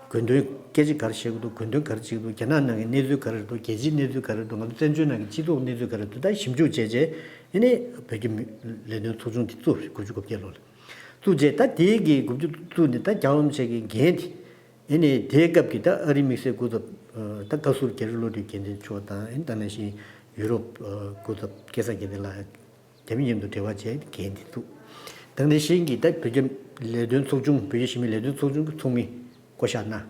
དགོས་དོན་སྐད་ཆ་ག་རེ་བཤད་དགོས་འདུག། དགོས་དོན་ག་རེ་བྱེད་ཀྱི་འདུག། རྒྱ་ནག་ནང་གི་གནས་ཚུལ་ག་རེ་འདུག། རྒྱལ་སྤྱིའི་གནས་ཚུལ་ག་རེ་འདུག། ང་ཚོ་བཙན་བྱོལ་ནང་གི་སྤྱི་ཚོགས་གནས་ཚུལ་ག་རེ་འདུག། ད་ཞིབ་འཇུག་བྱས་རྗེས་ཨ་ནི་བོད་ཀྱི་མི་ལས་དོན་ཚོགས་ཆུང་དེ་བཙུགས་རེད། དགུ་བཅུ་གོ་བརྒྱད་ལོ་ལ་བཙུགས་རྗེས་ད་དེའི་གི་དགུ་བཅུ་བཙུགས་ནས་ད་རྒྱལ་བ་རིན་པོ་ཆེ་གི་འགན་དེ་ཨ་ནི་དེའི་སྐབས་ཀྱི་ད་ཨ་རིའི་དམིགས་བསལ་སྐུ་ཚབ་ད་བཀའ་ཟུར་རྒྱ་རི་བློ་གྲོས་རྒྱལ་མཚན་མཆོག་དང་ཨ་ནི་ད་ནང་བཞིན་ཡུ་རོབ་སྐུ་ཚབ་སྐལ་བཟང་རྒྱལ་མཚན་ལགས། རྒྱ་མི་མཉམ་དུ་འབྲེལ་བ་བྱས་འགན་དེ་བཙུགས། དེ་ནང་བཞིན་གྱི་ད་བོད་རྒྱ་ལས་དོན་ཚོགས་ཆུང་བོད་རྒྱ་ཞི་མོལ་ལས་དོན་ཚོགས་ཆུང་གི་ཚོགས་མི་བསྐོ་བཞག་གནང་།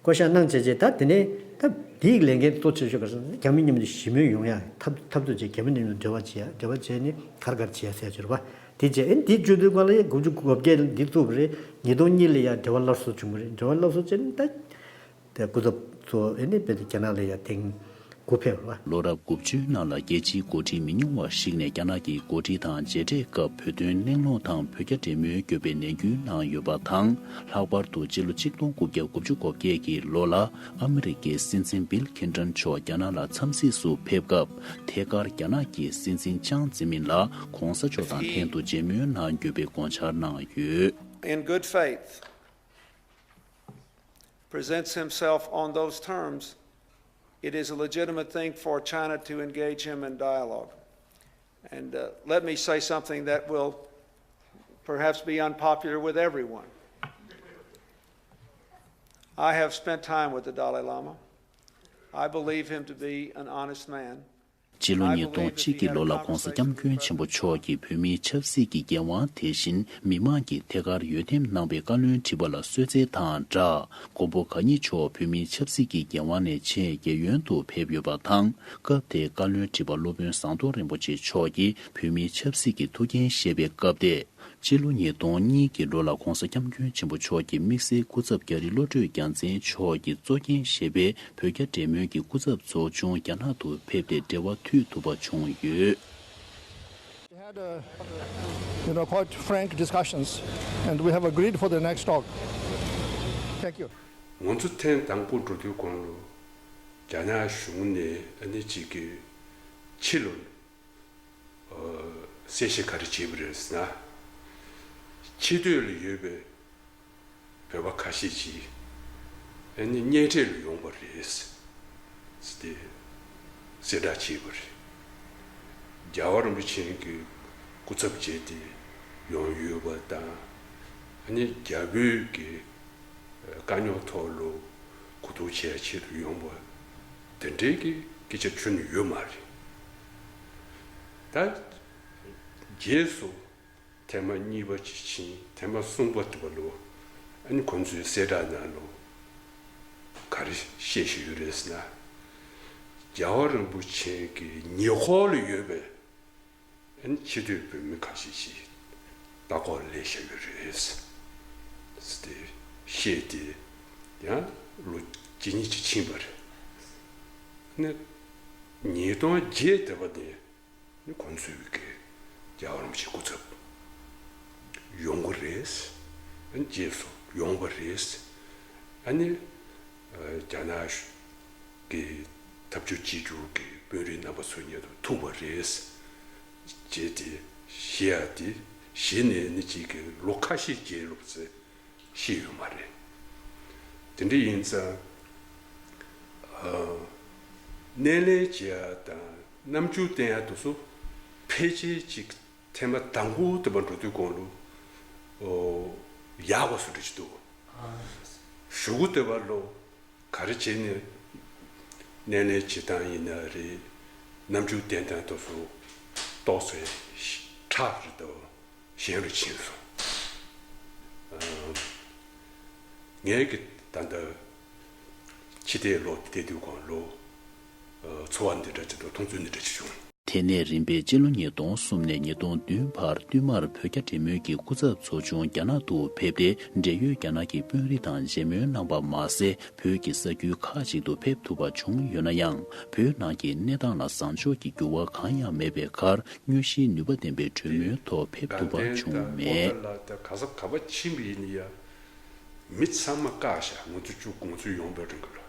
བསྐོ་བཞག་གནང་བྱས་རྗེས་ད་དེ་ནས་ད་དེའི་ལས་འགན་གཙོ་ཆེ་ཤོས་ག་རེ་ཟེར་ན་རྒྱ་མི་མཉམ་དུ་ཞི་མོལ་ཡོང་ཡ་འཐབ་འཐབ་རྩོད་བྱས་རྒྱ་མི་མཉམ་དུ་འབྲེལ་བ་བྱེད་ཡ་འབྲེལ་བ་བྱས་ནས་ག་རེ་ག་རེ་བྱེད་ཡ་ཟེར་ཡ་ཅིག་རེད་བ། དེ་བྱས་ཨེ་འདི་བརྗོད་དུས་སྒང་ལ་ཡ་དགུ་བཅུ་གོ་བརྒྱད་འདི་བཙུགས་པ་རེད། ཉིས་སྟོང་གཉིས་ལ་ཡ་འབྲེལ་བ་སླར་གསོ་བྱུང་བ་རེད། འབྲེལ་བ་སླར་གསོ་བྱས་ནས་ད། དེ་སྐུ་ཚབ་ཚོ་ཨེ་ནི་དཔེ་དེ་རྒྱ་ནག་ལ་ཡ་ཐེངས་དགུ་ཕེབས་པ། ལོ་རབས་དགུ་བཅུའི་ནང་ལ་རྒྱལ་སྤྱིའི་འགོ་ཁྲིད་མི་ཉུང་བ་ཞིག་ནས་རྒྱ་ནག་གི་འགོ་ཁྲིད་དང་མཇལ་འཕྲད་སྐབས་བོད་དོན་གླེང་སློང་དང་བོད་རྒྱ་འབྲེལ་མོལ་བརྒྱུད་པའི་ནན་སྐུལ་གནང་ཡོད་པ་དང་། ལྷག་པར་དུ་སྤྱི་ལོ་ཆིག་སྟོང་དགུ་བརྒྱ་དགུ་བཅུ་གོ་བརྒྱད་ཀྱི་ལོ་ལ་ཨ་མི་རི་ཀའི་སྲིད་འཛིན་བིལ་ཁིན་ཏོན་མཆོག་རྒྱ་ནག་ལ་འཚམས་གཟིགས་སུ་ཕེབས་སྐབས་ཐད་ཀར་རྒྱ་ནག་གི་སྲིད་འཛིན་ཅང་ཙེ་མིན་ལ་གོང་ས་མཆོག་དང་ལྷན་དུ་མཇལ་མོལ་གནང་ཡོད་པའི་དགོངས་འཆར་གནང་ཡོད། In good faith, presents himself on those terms, it is a legitimate thing for China to engage him in dialogue. And uh, let me say something that will perhaps be unpopular with everyone. I have spent time with the Dalai Lama. I believe him to be an honest man. སྤྱི་ལོ་ཉིས་སྟོང་གཅིག་གི་ལོ་ལ་༧གོང་ས་༧སྐྱབས་མགོན་ཆེན་པོ་མཆོག་གིས་བོད་མིའི་ཆབ་སྲིད་ཀྱི་འགན་དབང་དེ་བཞིན་མི་མང་གིས་ཐད་ཀར་འོས་འདེམས་གནང་བའི་བཀའ་བློན་ཁྲི་པ་ལ་གསོལ་སྩལ་དང་སྦྲགས། མགོན་པོ་གང་ཉིད་མཆོག་བོད་མིའི་ཆབ་སྲིད་ཀྱི་འགན་དབང་ནས་ཆེད་རྒྱལ་ཡོངས་དུ་ཕེབས་ཡོད་པ་དང་། སྐབས་དེའི་བཀའ་བློན་ཁྲི་པ་སློབ་དཔོན་ཟམ་གདོང་རིན་པོ་ཆེ་མཆོག་གིས་བོད་མིའི་ཆབ་སྲིད་ཀྱི་ཐུགས་འགན་བཞེས་པའི་སྐབས་དེ། སྤྱི་ལོ་ཉིས་སྟོང་གཉིས་ཀྱི་ལོ་ལ་༧གོང་ས་༧སྐྱབས་མགོན་ཆེན་པོ་མཆོག་གི་དམིགས་བསལ་སྐུ་ཚབ་རྒྱ་རི་བློ་གྲོས་རྒྱལ་མཚན་མཆོག་གིས་གཙོ་འགན་བཞེས་པའི་བོད་རྒྱ་འབྲེལ་མོལ་གྱི་སྐུ་ཚབ་ཚོགས་ཆུང་རྒྱ་ནག་ཏུ་ཕེབས་ཏེ་འབྲེལ་བ་མཐུད་ཐུབ་པ་བྱུང་ཡོད། We had, uh, you know, quite frank discussions, and we have agreed for the next talk. Thank you. ང་ཚོ་ཐེངས་དང་པོ་འགྲོ་དུས་གོང་ལོ་རྒྱ་ནག་གཞུང་ནས་ཨ་ནི་གཅིག་གི་ཕྱི་ལོ། གསལ་བཤད་ག་རེ་བྱས་པ་རེད་ཟེར་ན། ཕྱི་སྡོད་ལ་ཡོད་པའི་བོད་པ་ཁ་ཤས་ཅིག་ཨ་ནི་གཉེན་འཕྲད་ལ་ཡོང་བ་རེད་ཟེར་ཏེ་གསལ་བསྒྲགས་བྱས་པ་རེད། རྒྱལ་བ་རིན་པོ་ཆེ་གི་སྐུ་ཚབ་བྱས་ཏེ་ཡོང་ཡོད་པ་དང་། ཨ་ནི་རྒྱ་བོད་ཀྱི་དཀའ་རྙོག་ཐོག་ལ་གོ་བསྡུར་བྱེད་ཆེད་དུ་ཡོང་བ་དེ་འདྲའི་གི་སྐད་ཆ་ཐོན་ཡོད་མ་རེད། ད་རྗེས་སུ་ཐེངས་མ་གཉིས་པ་ཅིག་ཕྱིན། ཐེངས་མ་གསུམ་པ་དེ་པ་ལོ་ཨ་ནི་ཁོང་ཚོའི་གསལ་བསྒྲགས་ནང་ལོ་ག་རེ་བཤད་བཞིན་ཡོད་རེད་ཟེར་ན། རྒྱལ་བ་རིན་པོ་ཆེ་གི་ཉེ་འཁོར་ལ་ཡོད་པའི་ཕྱི་སྡོད་བོད་མི་ཁ་ཤས་ཤིག་ལྟ་སྐོར་སླེབས་བཞག་ཡོད་རེད་ཟེར་ཏེ་བཤད་དེ་ཡང་ལོ་གཅིག་གཉིས་ཅིག་ཕྱིན་པ་རེད། ནི་ཉིས་སྟོང་བརྒྱད་དེ་པ་ནས་ནི་ཁོང་ཚོའི་གི་རྒྱལ་བ་རིན་པོ་ཆེ་སྐུ་ཚབ་ཡོང་གི་རེད། རྗེས་སུ་ཡོང་བ་རེད། ཨ་ནི་རྒྱ་ནག་གི་འཐབ་ཇུས་གཅིག་གྱུར་གྱི་དཔོན་རིགས་རྣམ་པ་ཚོ་མཉམ་དུ་ཐུག་པ་རེད། བྱས་ཏེ་གཞི་ཡ་དེ་གཞི་ནས་ནི་གཅིག་གི་ལོ་ཁ་ཤས་རྗེས་ལོབས་ཚེ་ཤེས་ཡོད་མ་རེད། དེ་འདྲ་ཡིན་ཙང་། སྣེ་ལེན་བྱེད་ཡ་དང་རྣམ་འགྱུར་བསྟན་ཡ་དེ་ཚོ་ཕལ་ཆེར་ཅིག་ཐེངས་མ་དང་པོ་དེ་པ་འགྲོ་དུས་གོང་ལུ་ཡག་པ་བཟོ་འདྲ་ཅིག་འདུག། གཞུག་གུ་དེ་པ་ལོ། ག་རེ་བྱས་ནས་སྣེ་ལེན་བྱེད་སྟངས་ཡིན་ན་རེད། རྣམ་འགྱུར་བསྟན་སྟངས་དེ་ཚོ་ཏོག་ཙམ་ཁྲག་རེད་དོ་ཞན་རུ་ཕྱིན་སོང་། ངས་ཀྱི་ད་ལྟ་ཕྱི་བལྟས་ལོག་བལྟས་དུས་གང་ལོ་ཚོར་བ་འདི་འདྲ་ཅིག་དང་མཐོང་ཚུལ་འདི་འདྲ་ཅིག་བྱུང་། དེ་ནས་རིམ་པས་སྤྱི་ལོ་ཉིས་སྟོང་གསུམ་ནས་ཉིས་སྟོང་བདུན་བར་བསྟུད་མར་བོད་རྒྱ་འབྲེལ་མོལ་གྱི་སྐུ་ཚབ་ཚོགས་ཆུང་རྒྱ་ནག་ཏུ་ཕེབས་ཏེ། འབྲེལ་ཡོད་རྒྱ་ནག་གི་དཔོན་རིགས་དང་མཇལ་མོལ་གནང་པ་མ་ཟད། བོད་ཀྱི་ས་ཁུལ་ཁག་ཅིག་ཏུ་ཕེབས་ཐུབ་པ་བྱུང་ཡོད་ན་ཡང་། བོད་ནང་གི་གནས་སྟངས་ལ་བཟང་ཕྱོགས་ཀྱི་འགྱུར་བ་གང་ཡང་མེད་པའི་ཁར། དངོས་གཞིའི་ནུས་པ་ལྡན་པའི་གྲོས་མོལ་ཐོག་ཕེབས་ཐུབ་པ་བྱུང་མེད། དགའ་ལྡན་དང་པོ་ཏཱ་ལ་དང་ག་ས་ག་པར་ཕྱིན་པ་ཡིན་ན་ཡང་། མི་ཚང་མ་བཀག་བཞག་ང་ཚོ་བཅུག་ང་ཚོ་ཡོང་བའི་རིང་གི་ལ།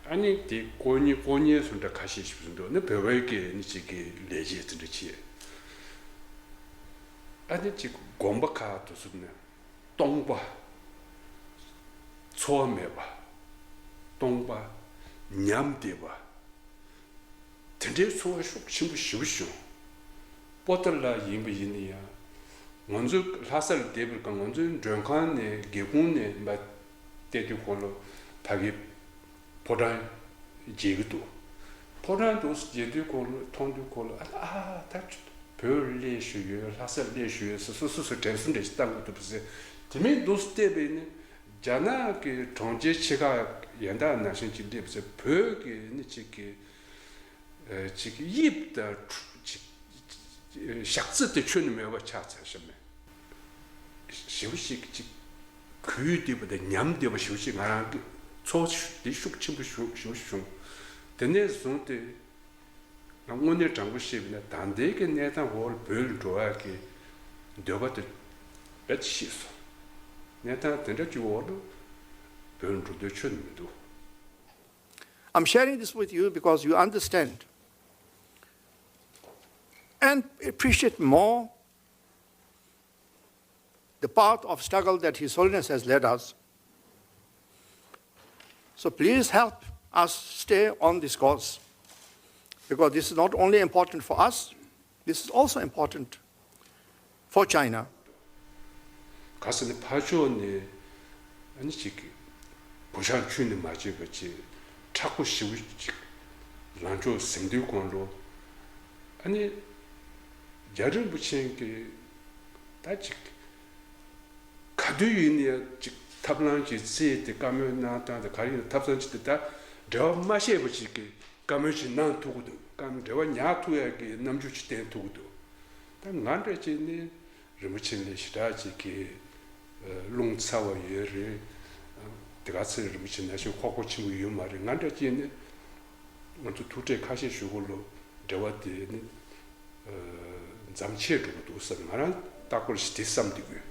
ཨ་ནི་དེ་ཀོ་ཉེ་ཀོ་ཉེ་སུ་འདྲ་ཁ་ཤས་ཤིག་འདུག་ནི་བོད་པའི་སྐད་ནི་གཅིག་གི་ལས་བྱེད་དེ་འདྲ་བྱས། ཨ་ནི་གཅིག་དགོན་པ་ཁག་ཏུ་སུ་ནི་སྟོང་པ། འཚོ་བ་མེད་པ། སྟོང་པ། ཉམས་བདེ་བ། དེ་འདྲའི་ཚོར་བ་ཤུགས་ཆེན་པོ་ཞེ་པོ་བྱུང་། པོ་ཏཱ་ལ་ཡིན་པ་ཡིན་ན་ཡང་། ང་ཚོའི་ལྷ་སར་བསྡད་པའི་སྐབས་ང་ཚོའི་མགྲོན་ཁང་ནས་སྒེའུ་ཁུང་ནས་མར་བལྟས་དུས་ཁོ་ལོ་ཕ་གི་ཕོ་བྲང་མཇལ་གྱི་འདུག་ཕོ་བྲང་དུ་མཇལ་དུས་ཁོ་ལོ་མཐོང་དུས་ཁོ་ལོ་ཨ་ཨ་ད་བོད་སླེབས་བཞུགས་ཡོད། ལྷ་སར་སླེབས་བཞུགས་ཡོད་ཟེར་སོ་སོ་སོ་དྲན་གསོ་འདྲ་ཞིག་བཏང་གི་འདུག་པ་ཟེར། དེ་མིན་འདུག་བལྟས་པས་ནི་རྒྱ་ནག་གི་གྲོང་ཁྱེར་ཆེ་ཁག་གཞན་དག་ནང་བཞིན་ཅིག་སླེབས་ཟེར། བོད་ཀྱི་ནི་ཅིག་གི་ཅིག་དབྱིབས་དང་ཅིག་ཞག་རྩི་དེ་ཁྱོན་ནས་མེད་པ་ཆགས་ཚར་ཤག་མེད། ཞེ་པོ་ཞིག་ཅིག་གུས་འདེབས་པ་དང་ཉམས་འདེབས་པ་ཞེ་པོ་ཞིག་ང་རང་གི་ཚོར་བ་དེ་ཤུགས་ཆེན་པོ་བྱུང་ཞེ་པོ་བྱུང་། དེ་ནས་བཟུང་སྟེ་ང་དངོས་གནས་དྲང་པོ་བཤད་པ་ན་ད་ལྟའི་གི་གནས་སྟངས་འོག་ལ་བོད་ལ་འགྲོ་ཡག་གི་འདོད་པ་དེ་རྦད་དེ་ཤེས་སོང་། གནས་སྟངས་དེ་འདྲ་ཅིག་འོག་ལ་བོད་ལ་འགྲོ་འདོད་ཁྱོན་ནས་མི་འདུག I'm sharing this with you because you understand and appreciate more the path of struggle that His Holiness has led us. So please help us stay on this course, because this is not only important for us, this is also important for China. ག་ཟེར་ན་ཕར་ཕྱོགས་ནས་ཨ་ནི་ཅིག་གི་བུ་ཤག་ཁྱོན་ནས་མ་བརྗེད་པ་ཅིག་མཁྲེགས་པོ་ཞེ་པོ་ཅིག་ལངས་ཕྱོགས་ཟིན་དུས་གོང་ལོ། ཨ་ནི་རྒྱ་རིན་པོ་ཆེ་གི་ད་ཅིག་ག་དུས་ཡིན་ཡང་ཅིག་ཐབས་ལམ་ཅིག་བཙལ་ཏེ་བཀའ་མོལ་གནང་སྟངས་དེ་ག་རེ་ཡིན་ན་ཐབས་ལམ་ཅིག་དེ་ད་འབྲེལ་བ་མ་བཤད་པ་ཅིག་གི་བཀའ་མོལ་ཅིག་གནང་ཐུབ་ཀྱི་འདུག་བཀའ་འབྲེལ་བ་ཉར་ཐུབ་ཡག་གི་རྣམ་འགྱུར་ཅིག་བསྟན་ཐུབ་ཀྱི་འདུག་ད་ང་འདྲ་ཅིག་ནི་རིན་པོ་ཆེ་ལས་ཞེ་དྲག་ཅིག་གི་རླུང་ཚ་བ་ཡོད་རེད། དེ་ག་ཚོད་རིན་པོ་ཆེ་ན་ཞིག་ཁོག་པ་ཆེན་པོ་ཡོད་མ་རེད། ང་འདྲ་ཅིག་ནི་ང་ཚོ་ཐུག་འཕྲད་ཁ་ཤས་ཞུ་གོ་ལོ། འབྲེལ་བ་དེ་ནི་མཚམས་ཆད་འགྲོ་གི་འདུག་བསམ། ང་རང་ལྟ་སྐོར་ཞིག་དེ་བསམ་བསྡད་ཡོད།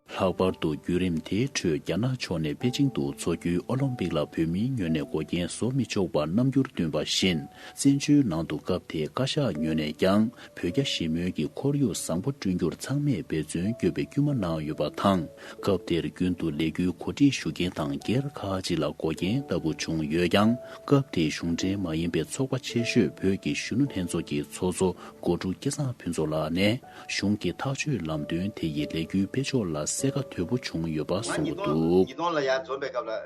ལྷག་པར་དུ་བརྒྱུད་རིམ་དེའི་ཁྲོད་རྒྱ་ནག་ཕྱོགས་ནས་པེ་ཅིང་དུ་འཚོགས་རྒྱུའི་ཨོ་ལིམ་པིག་ལ་བོད་མིའི་ངོས་ནས་འགོག་རྐྱེན་བཟོ་མི་ཆོག་པར་རྣམ་འགྱུར་བསྟན་པ་བཞིན། བཙན་བྱོལ་ནང་དུ་སྐབས་དེའི་བཀའ་ཤག་ངོས་ནས་ཀྱང་བོད་རྒྱ་ཞི་མོལ་གྱི་ཁོར་ཡུག་བཟང་པོ་བསྐྲུན་རྒྱུར་ཚང་མས་འབད་བརྩོན་བསྐྱོད་པའི་སྐུལ་མ་གནང་ཡོད་པ་དང་། སྐབས་དེར་རྒྱུན་དུ་ལས་འགུལ་གོ་སྒྲིག་ཞུ་མཁན་དང་སྒེར་ཁག་ཅིག་ལ་འགོག་རྐྱེན་ལྟ་བུ་བྱུང་ཡོད་ཀྱང་། སྐབས་དེའི་གཞུང་འབྲེལ་མ་ཡིན་པའི་ཚོགས་པ་ཆེ་ཤོས་བོད་ཀྱི་གཞོན་ནུ་ལྷན་ཚོགས་ཀྱི་ཚོགས་གཙོ་སྒོ་དྲུག་སྐལ་བཟང་ཕུན་ཚོགས་ལགས་ནས། གཞུང་གི་ཐག་གཅོད་ལམ་སྟོན་དེ་ཡིས་ལས་འགུལ་སྤེལ་ཕྱོགས་ལ་གསལ་ཁ་དོད་པོ་བྱུང་ཡོད་པ་གསུངས་ཀྱི་འདུག་ཉིས་སྟོང་ལ་ཡར་འཛོམས་པའི་སྐབས་ལ། ཨ།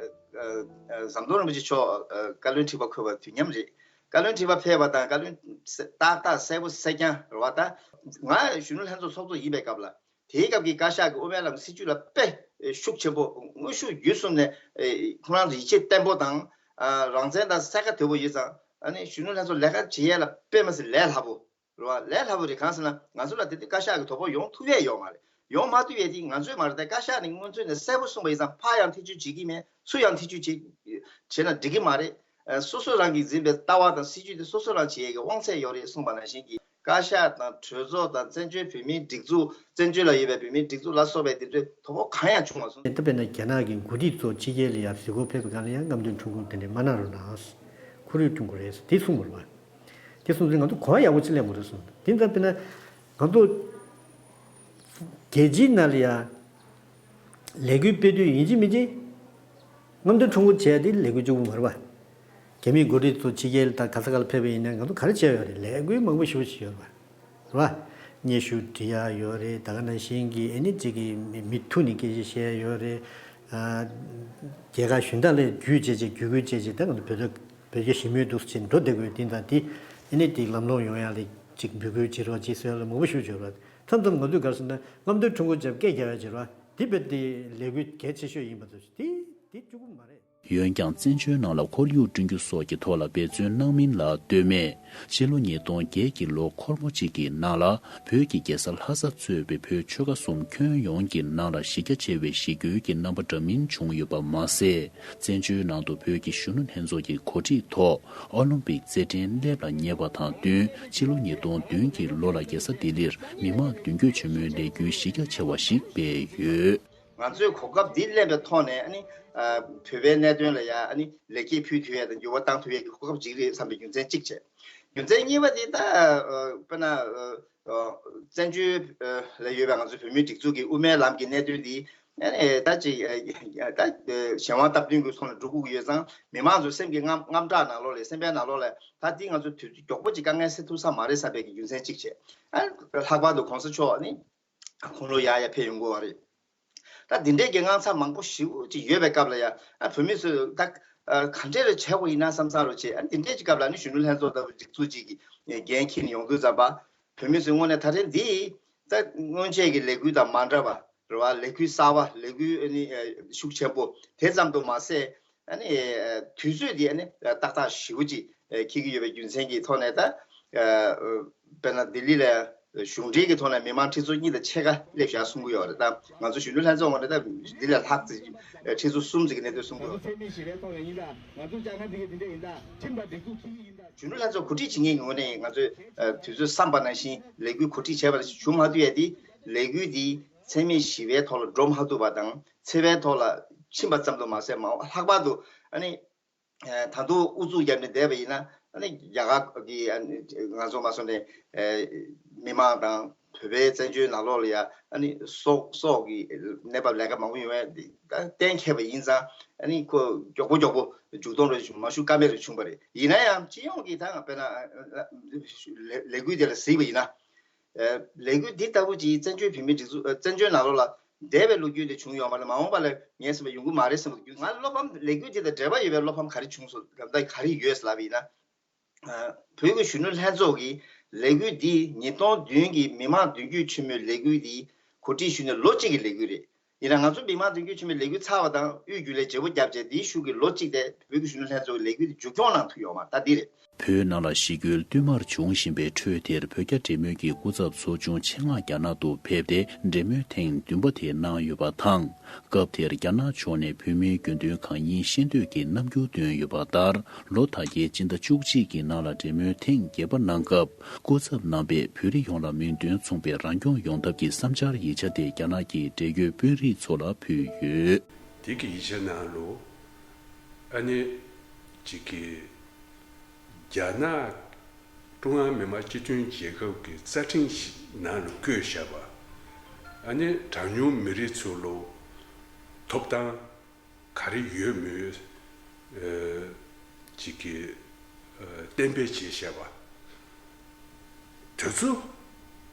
ཨ། ཟམ་གདོང་རིན་པོ་ཆེ་མཆོག་ཨ། བཀའ་བློན་ཁྲི་པ་འཁོད་པ་དུས་མཉམ་རེད། བཀའ་བློན་ཁྲི་པ་ཕེབས་པ་དང་བཀའ་བློན་ཏག་ཏག་གསལ་པོ་གསལ་རྐྱང་རེད་པ། ད་ང་གཞོན་ནུ་ལྷན་ཚོགས་ཚོགས་གཙོ་ཡིན་པའི་སྐབས་ལ། དེའི་སྐབས་ཀྱི་བཀའ་ཤག་གི་དབུ་མའི་ལམ་སྲིད་བྱུས་ལ་དཔེ་ཤུགས་ཆེན་པོ། དངོས་ཤུགས་བརྒྱུད་གསུམ་ནས་ཁོང་རང་ཚོ་ཡིད་ཆེས་བརྟན་པོ་དང་། ཨ། རང་བཙན་དང་གསལ་ཁ་དོད་པོ་ཡོད་ཙང་། ཨ་ནི་གཞོན་ནུ་ལྷན་ཚོགས་ལས་ཀ་བྱེད་ཡས་ལ་དཔེ་མི་སྲིད་ལས་སླ་པོ་རེད་པ། ལས་སླ་པོ་རེད། གང་ཟེར་ན་ང་ཚོ་ལ་དེ་དུས་བཀའ་ཤག་གི་དོ་ཕོག་ཡོང་ཐུབ་ཡས་ཡོད་མ་རེད། ཡོང་མ་ཐུབ་ཡས་དེ་ང་ཚོས་མ་རེད། ད་བཀའ་ཤག་ནས་སྔོན་ཚུད་ནས་གསལ་པོ་གསུངས་པ་ཡིན་ཙང་ཕར་ཡང་ཐེ་བྱུས་བྱེད་ཀྱི་མེད། ཚུར་ཡང་ཐེ་བྱུས་བྱེད་བྱེད་ན་འགྲིག་གི་མ་རེད། ཨ། སོ་སོ་རང་གིས་འཛིན་པའི་ལྟ་བ་དང་སྲིད་བྱུས་དེ་སོ་སོ་རང་བྱེད་ཡས་ཀྱི་དབང་ཚད་ཡོད་རེད་གསུངས་པ་ནང་བཞིན་གྱི། བཀའ་ཤག་དང་གྲོས་ཚོགས་དང་བཙན་བྱོལ་བོད་མིའི་སྒྲིག་འཛུགས། བཙན་བྱོལ་ལ་ཡོད་པའི་བོད་མིའི་སྒྲིག་འཛུགས་ལ་སོགས་པའི་དེ་ཚོས་དོ་ཕོག་གང་ཡང་བྱུང་མ་སོང་། ད་དཔེར་ན་རྒྱ་ནག་གི་འགོ་ཁྲིད་ཚོ་ཕྱི་རྒྱལ་ལ་ཡར་གཟིགས་སྐོར་ཕེབས་པའི་སྒང་ལ་ཡང་རྔམ་སྟོན་ཁྲོམ་སྐོར་དེ་འདྲས་མ་གནང་རོགས་གནང་། ཁོར་ཡུག་བསྐྲུན་དགོས་རེད་ཟེར་དེ་གསུངས་པ་རེད་པ། དེ་གསུངས་ཚེ་ང་ཚོ་གོ་བ་ཡག་པོ་ཅིག་ལེན་དགོས་རེད་གསུངས། དེ་ཙང་དཔེར་ན་ང་ཚོ་རྒྱལ་སྤྱིའི་ནང་ལ་ཡ་ལས་འགུལ་སྤེལ་དུས་ཡིན་གཅིག་མིན་གཅིག་རྔམ་སྟོན་ཁྲོམ་སྐོར་བྱས་ཏེ་ལས་འགུལ་གཅིག་པུ་མ་རེད་པ། རྒྱ་མིའི་འགོ་ཁྲིད་ཚོ་ཕྱི་རྒྱལ་དང་ག་ས་ག་ལ་ཕེབས་པ་ཡིན་ན་ང་ཚོ་ག་རེ་བྱས་ཡོད་རེད། ལས་འགུལ་མང་པོ་ཞེ་པོ་ཅིག་ཡོད་རེད་པ། རེད་པ། སྙན་ཞུ་འབྲི་ཡག་ཡོད་རེད། ད་ག་ནང་བཞིན་གྱི་ཨ་ནི་གཅིག་གི་མི་མི་ཐུག་ནས་སྐད་ཆ་བཤད་ཡག་ཡོད་རེད། ཨ། རྒྱལ་ཁག་གཞན་དག་ལ་བརྒྱུད་བྱས་བྱས་བརྒྱུད་སྐུལ་བྱས་བྱས་ད་ང་ཚོ་བོད་དོན་བོད་རྒྱ་ཞི་མོལ་འདུག་སེ་བྱས་འགྲོ་བསྡད་དགོས། དེ་ཙང་དེ་ཨ་ནི་དེ་ལམ་ལྷོང་ཡོང་ཡག་ལ་གཅིག་འབོད་སྐུལ་བྱེད་རོགས་གཅིག་ཟེར་ཡག་ལ་མང་པོ་ཞེ་པོ་ཅིག་ཡོད་རེད་པ། མཚམས་མཚམས་ང་ཚོས་ག་རེ་ཟེར་ན་རྔམ་སྟོན་ཁྲོམ་སྐོར་བྱས་སྐད་རྒྱག་ཡག་བྱེད་རོགས། དེ་བས་དེ་ལས་འགུལ་གལ་ཆེ་ཤོས་ཡིན་པ་དེ་དེ་དེ་གཅིག་པུ་མ་རེད། འོན་ཀྱང་བཙན་བྱོལ་ནང་ལ་ཁོར་ཡུག་བསྐྲུན་རྒྱུ་སོགས་ཀྱི་ཐོག་ལ་འབད་བརྩོན་གནང་མིན་ལ་ལྟོས་མེད། ཕྱི་ལོ་ཉིས་སྟོང་བརྒྱད་ཀྱི་ལོ་འཁོར་མོ་གཅིག་གི་ནང་ལ་བོད་ཀྱི་རྒྱལ་ས་ལྷ་ས་གཙོས་པའི་བོད་ཆོལ་ཁ་གསུམ་ཁྱོན་ཡོངས་ཀྱི་ནང་ལ་གཞི་རྒྱ་ཆེ་བའི་ཞི་རྒོལ་གྱི་རྣམ་པ་འདྲ་མིན་བྱུང་ཡོད་པ་མ་ཟད། བཙན་བྱོལ་ནང་དུ་བོད་ཀྱི་གཞོན་ནུ་ལྷན་ཚོགས་ཀྱི་གོ་སྒྲིག་ཐོག་ཨོ་ལིམ་པིག་རྩེད་འགྲན་སླེབས་ལ་ཉེ་བ་དང་བསྟུན། ཕྱི་ལོ་ཉིས་སྟོང་བདུན་གྱི་ལོ་ལ་རྒྱལ་ས་ལྡི་ལིར་མི་མང་མདུན་སྐྱོད་ཆེན་མོའི་ལས་འགུལ་གཞི་རྒྱ་ཆེ་བ་ཞིག་སྤེལ་ཡོད། ང་ཚོས་གོ་སྐབས་འདི་ལེན་པའི་ཐོག་ནས་ཨ་ནི་ཨ་བོད་པའི་གནད་དོན་ལ་ཡང་ཨ་ནི་ལེགས་སྐྱེས་ཕུལ་ཐུབ་ཡས་དང་འགྱུར་བ་བཏང་ཐུབ་ཡས་ཀྱི་གོ་སྐབས་ཅིག་རེད་བསམ་པའི་རྒྱུ་མཚན་གཅིག་བྱས། རྒྱུ་མཚན་གཉིས་པ་དེ་ད་ཨ་དཔེར་ན་ཨ་ཨ་བཙན་བྱོལ་ཨ་ལ་ཡོད་པའི་ང་ཚོའི་བོད་མིའི་སྒྲིག་འཛུགས་ཀྱི་དབུ་མའི་ལམ་གྱི་གནད་དོན་འདི་ཨ་ནི་ད་ཅིག་ཨ་ད་ཨ་གཞན་དབང་སྟབས་བསྟུན་གྱི་ཐོག་ནས་འགྲོ་དགོས་ཀྱི་ཡོད་ཙང་མི་མང་ཚོའི་སེམས་ཀྱི་དངངས་དངངས་སྐྲག་ནང་ལོགས་ལས་སེམས་པའི་ནང་ལོགས་ལས་ད་འདི་ང་ཚོ་དུས་ཚོད་མགྱོགས་པོ་ཅིག་དཀའ་ངལ་སེལ་ཐུབ་ས་མ་རེད་བསམ་པའི་གི་རྒྱུ་མཚན་གཅིག་བྱས། ཨ་ལྷག་པར་དུ་གོང་ས་མཆོག་ནི་དགུང་ལོ་ཡར་ཡར་ཕེབས་ཡོང་གི་ཡོད་རེད། ད་འདི་འདྲའི་གི་དངངས་འཚབ་མང་པོ་ཞེ་པོ་ཅིག་ཡོད་པའི་སྐབས་ལ་ཡང་ཨ་བོད་མི་ཚོས་ད་ཨ་ག་འདྲས་རེ་བྱེད་དགོས་ཡིན་ན་བསམ་བསམ་རོགས་བྱེད། ཨ་འདི་འདྲའི་ཅིག་སྐབས་ལ་ནི་གཞོན་ནུ་ལྷན་ཚོགས་ལྟ་བུ་སྒྲིག་འཛུགས་ཅིག་གི་འགན་འཁྱེར་ནས་ཡོང་དུས་ཙམ་པ་བོད་མི་ཚོས་དངོས་གནས་ད་ཐེངས་འདི་ད་སྔོན་ཆད་ཀྱི་ལས་འགུལ་དང་མ་འདྲ་བ་རེད་བ། ལས་འགུལ་གསར་བ་ལས་འགུལ་ཨ་ནི་ཨ་ཤུགས་ཆེན་པོ་དེ་ཙམ་དུ་མ་ཟད། ཨ་ནི་དུས་ཚོད་འདི་ཨ་ནི་ཏག་ཏག་ཞེ་པོ་ཅིག་འཁེལ་གྱི་ཡོད་པའི་རྒྱུ་མཚན་གྱི་ཐོག་ནས་ད་དཔེར་ན་ལྡི་ལི་ལ་གཞུང་འབྲེལ་གྱི་ཐོག་ནས་མི་མང་ཁྲི་ཚོ་གཉིས་དང་ཕྱེད་ཀ་སླེབས་བཞག་གསུང་གི་ཡོད་རེད། ད་ང་ཚོ་གཞོན་ནུ་ལྷན་ཚོགས་ངོས་ནས་ད་འདི་ལས་ལྷག་ཙམ་ཁྲི་ཚོ་གསུམ་ཙམ་གྱི་གནས་སྡོད་གསུང་གི་ཡོད་རེད། གཞོན་ནུ་ལྷན་ཚོགས་གོ་སྒྲིག་བྱེད་མཁན་གྱི་ངོས་ནས་ང་ཚོས་དུས་ཚོད་བསམ་པ་ནང་བཞིན་ལས་འགུལ་གོ་སྒྲིག་བྱས་པ་ཞིག་བྱུང་མ་ཐུབ་ཡས་དེ་ལས་འགུལ་འདི་འཚེ་མེད་ཞི་བའི་ཐོག་ལ་འགྲོ་མ་ཐུབ་པ་དང་འཚེ་བའི་ཐོག་ལ་ཕྱིན་པ་ཙམ་དུ་མ་ཟད། མ་འོངས་ལྷག་པར་དུ་ཨ་ནི། ད་དུང་ཨུ་ཚུགས་བརྒྱབ་ནས་བསྡད་པ་ཡིན་ན་ཨ་ནི་རྒྱ་གར་གྱི་ཨ་ནི་ང་ཚོ་མ་སོང་ནས་མི་མང་དང་བོད་པའི་བཙན་བྱོལ་ནང་ལོགས་ལ་ཡ་ཨ་ནི་སྲོག་སྲོག་གི་གནས་བབ་ལས་ཀ་མང་པོ་ཡོང་བས་ད་གཏན་འཁེལ་བ་ཡིན་ཙང་ཨ་ནི་ཁོ་མགྱོགས་པོ་མགྱོགས་པོ་མཇུག་སྡོམ་རེ་བྱུང་མ་བྱུང་ཀ་མེད་རེ་བྱུང་བ་རེད། ཡིན་ན་ཡང་སྤྱི་ཡོངས་ཀྱི་ད་དཔེར་ན་ལས་ལས་འགུལ་དེ་ལ་གཟིགས་པ་ཡིན་ན། ལས་འགུལ་འདི་ལྟ་བུ་ཅིག་བཙན་བྱོལ་བོད་མིའི་སྒྲིག་འཛུགས་བཙན་བྱོལ་ནང་ལོགས་ལ་འདས་པའི་ལོ་རྒྱུས་དེ་བྱུང་ཡོད་མ་རེད། མ་འོངས་པ་ལ་ངེས་ཟིན་པ་ཡོང་གི་མ་རེད་བསམ་གྱི་ཡོད། ང་བློ་ཕམ་ལས་འགུལ་འདི་དང་འབྲེལ་བ་ཡོད་པའི་བློ་ཕམ་ག་རེ་བྱུང་སོང་ལབ་ད་ག་རེ་ཡོད་ལབ་ཡིན་ན། བོད་ཀྱི་གཞོན་ནུ་ལྷན་ཚོགས་ཀྱི་ལས་འགུལ་འདི་ཉིས་སྟོང་བདུན་གྱི་མི་མང་མདུན་སྐྱོད་ཆེན་མོའི་ལས་འགུལ་འདི་གོ་སྒྲིག་ཞུས་ནས་ལོ་གཅིག་གི་ལས་འགུལ་རེད། ཡིན་ན་ང་ཚོ་མི་མང་མདུན་སྐྱོད་ཆེན་མོའི་ལས་འགུལ་ཚར་བ་དང་དབུས་རྒྱུན་ལས་བརྗེ་པོ་བརྒྱབ་རྗེས་འདིའི་གཞུག་གི་ལོ་གཅིག་དེ་བོད་ཀྱི་གཞོན་ནུ་ལྷན་ཚོགས་ཀྱི་ལས་འགུལ་འདི་མཇུག་སྐྱོང་གནང་ཐུབ་ཡོད་མ་རེད། ད་འདི་རེད། བོད་ནང་ལ་ཞི་རྒོལ་བསྟུད་མར་བྱུང་བཞིན་པའི་ཁྲོད་དེར་བོད་རྒྱ་འབྲེལ་མོལ་གྱི་སྐུ་ཚབ་ཚོགས་ཆུང་ཆེད་མངགས་རྒྱ་ནག་ཏུ་ཕེབས་ཏེ་འབྲེལ་མོལ་ཐེངས་བདུན་པ་དེ་གནང་ཡོད་པ་དང་། སྐབས་དེར་རྒྱ་ནག་ཕྱོགས་ནས་བོད་མིའི་དགོས་འདུན་གང་ཡིན་ཤེས་འདོད་ཀྱི་རྣམ་འགྱུར་བཏོན་ཡོད་པ་ལྟར། ལོ་ད་གའི་སྤྱི་ཟླ་བཅུ་གཅིག་གི་ནང་ལ་འབྲེལ་མོལ་ཐེངས་བརྒྱད་པ་གནང་སྐབས། སྐུ་ཚབ་རྣམ་པས་བོད་རིགས་ཡོངས་ལ་མིང་དོན་མཚུངས་པའི་རང་སྐྱོང་ཡོང་ཐབས་ཀྱི་བསམ་འཆར་ཡིག་ཆ་དེ་རྒྱ་ནག་གི་འབྲེལ་ཡོད་དཔོན་རིགས་ཚོ་ལ་ཕུལ་ཡོད། དེ་གི་ཡིག་ཆ་ནང་ལོ། ཨ་ནི། གཅིག་གི། རྒྱ་ནག་ཀྲུང་དབྱང་མི་དམངས་སྤྱི་མཐུན་རྒྱལ་ཁབ་ཀྱི་རྩ་ཁྲིམས་ཤིག་ནང་ལ་བཀོད་བཞག་པ། ཨ་ནི་གྲངས་ཉུང་མི་རིགས་ཚོ་ལོ། ཐོབ་ཐང་ག་རེ་ཡོད་མེད། ཨ། གཅིག་གི། ཨ། གཏན་འབེབས་བྱས་བཞག་པ། དེ་ཚོ་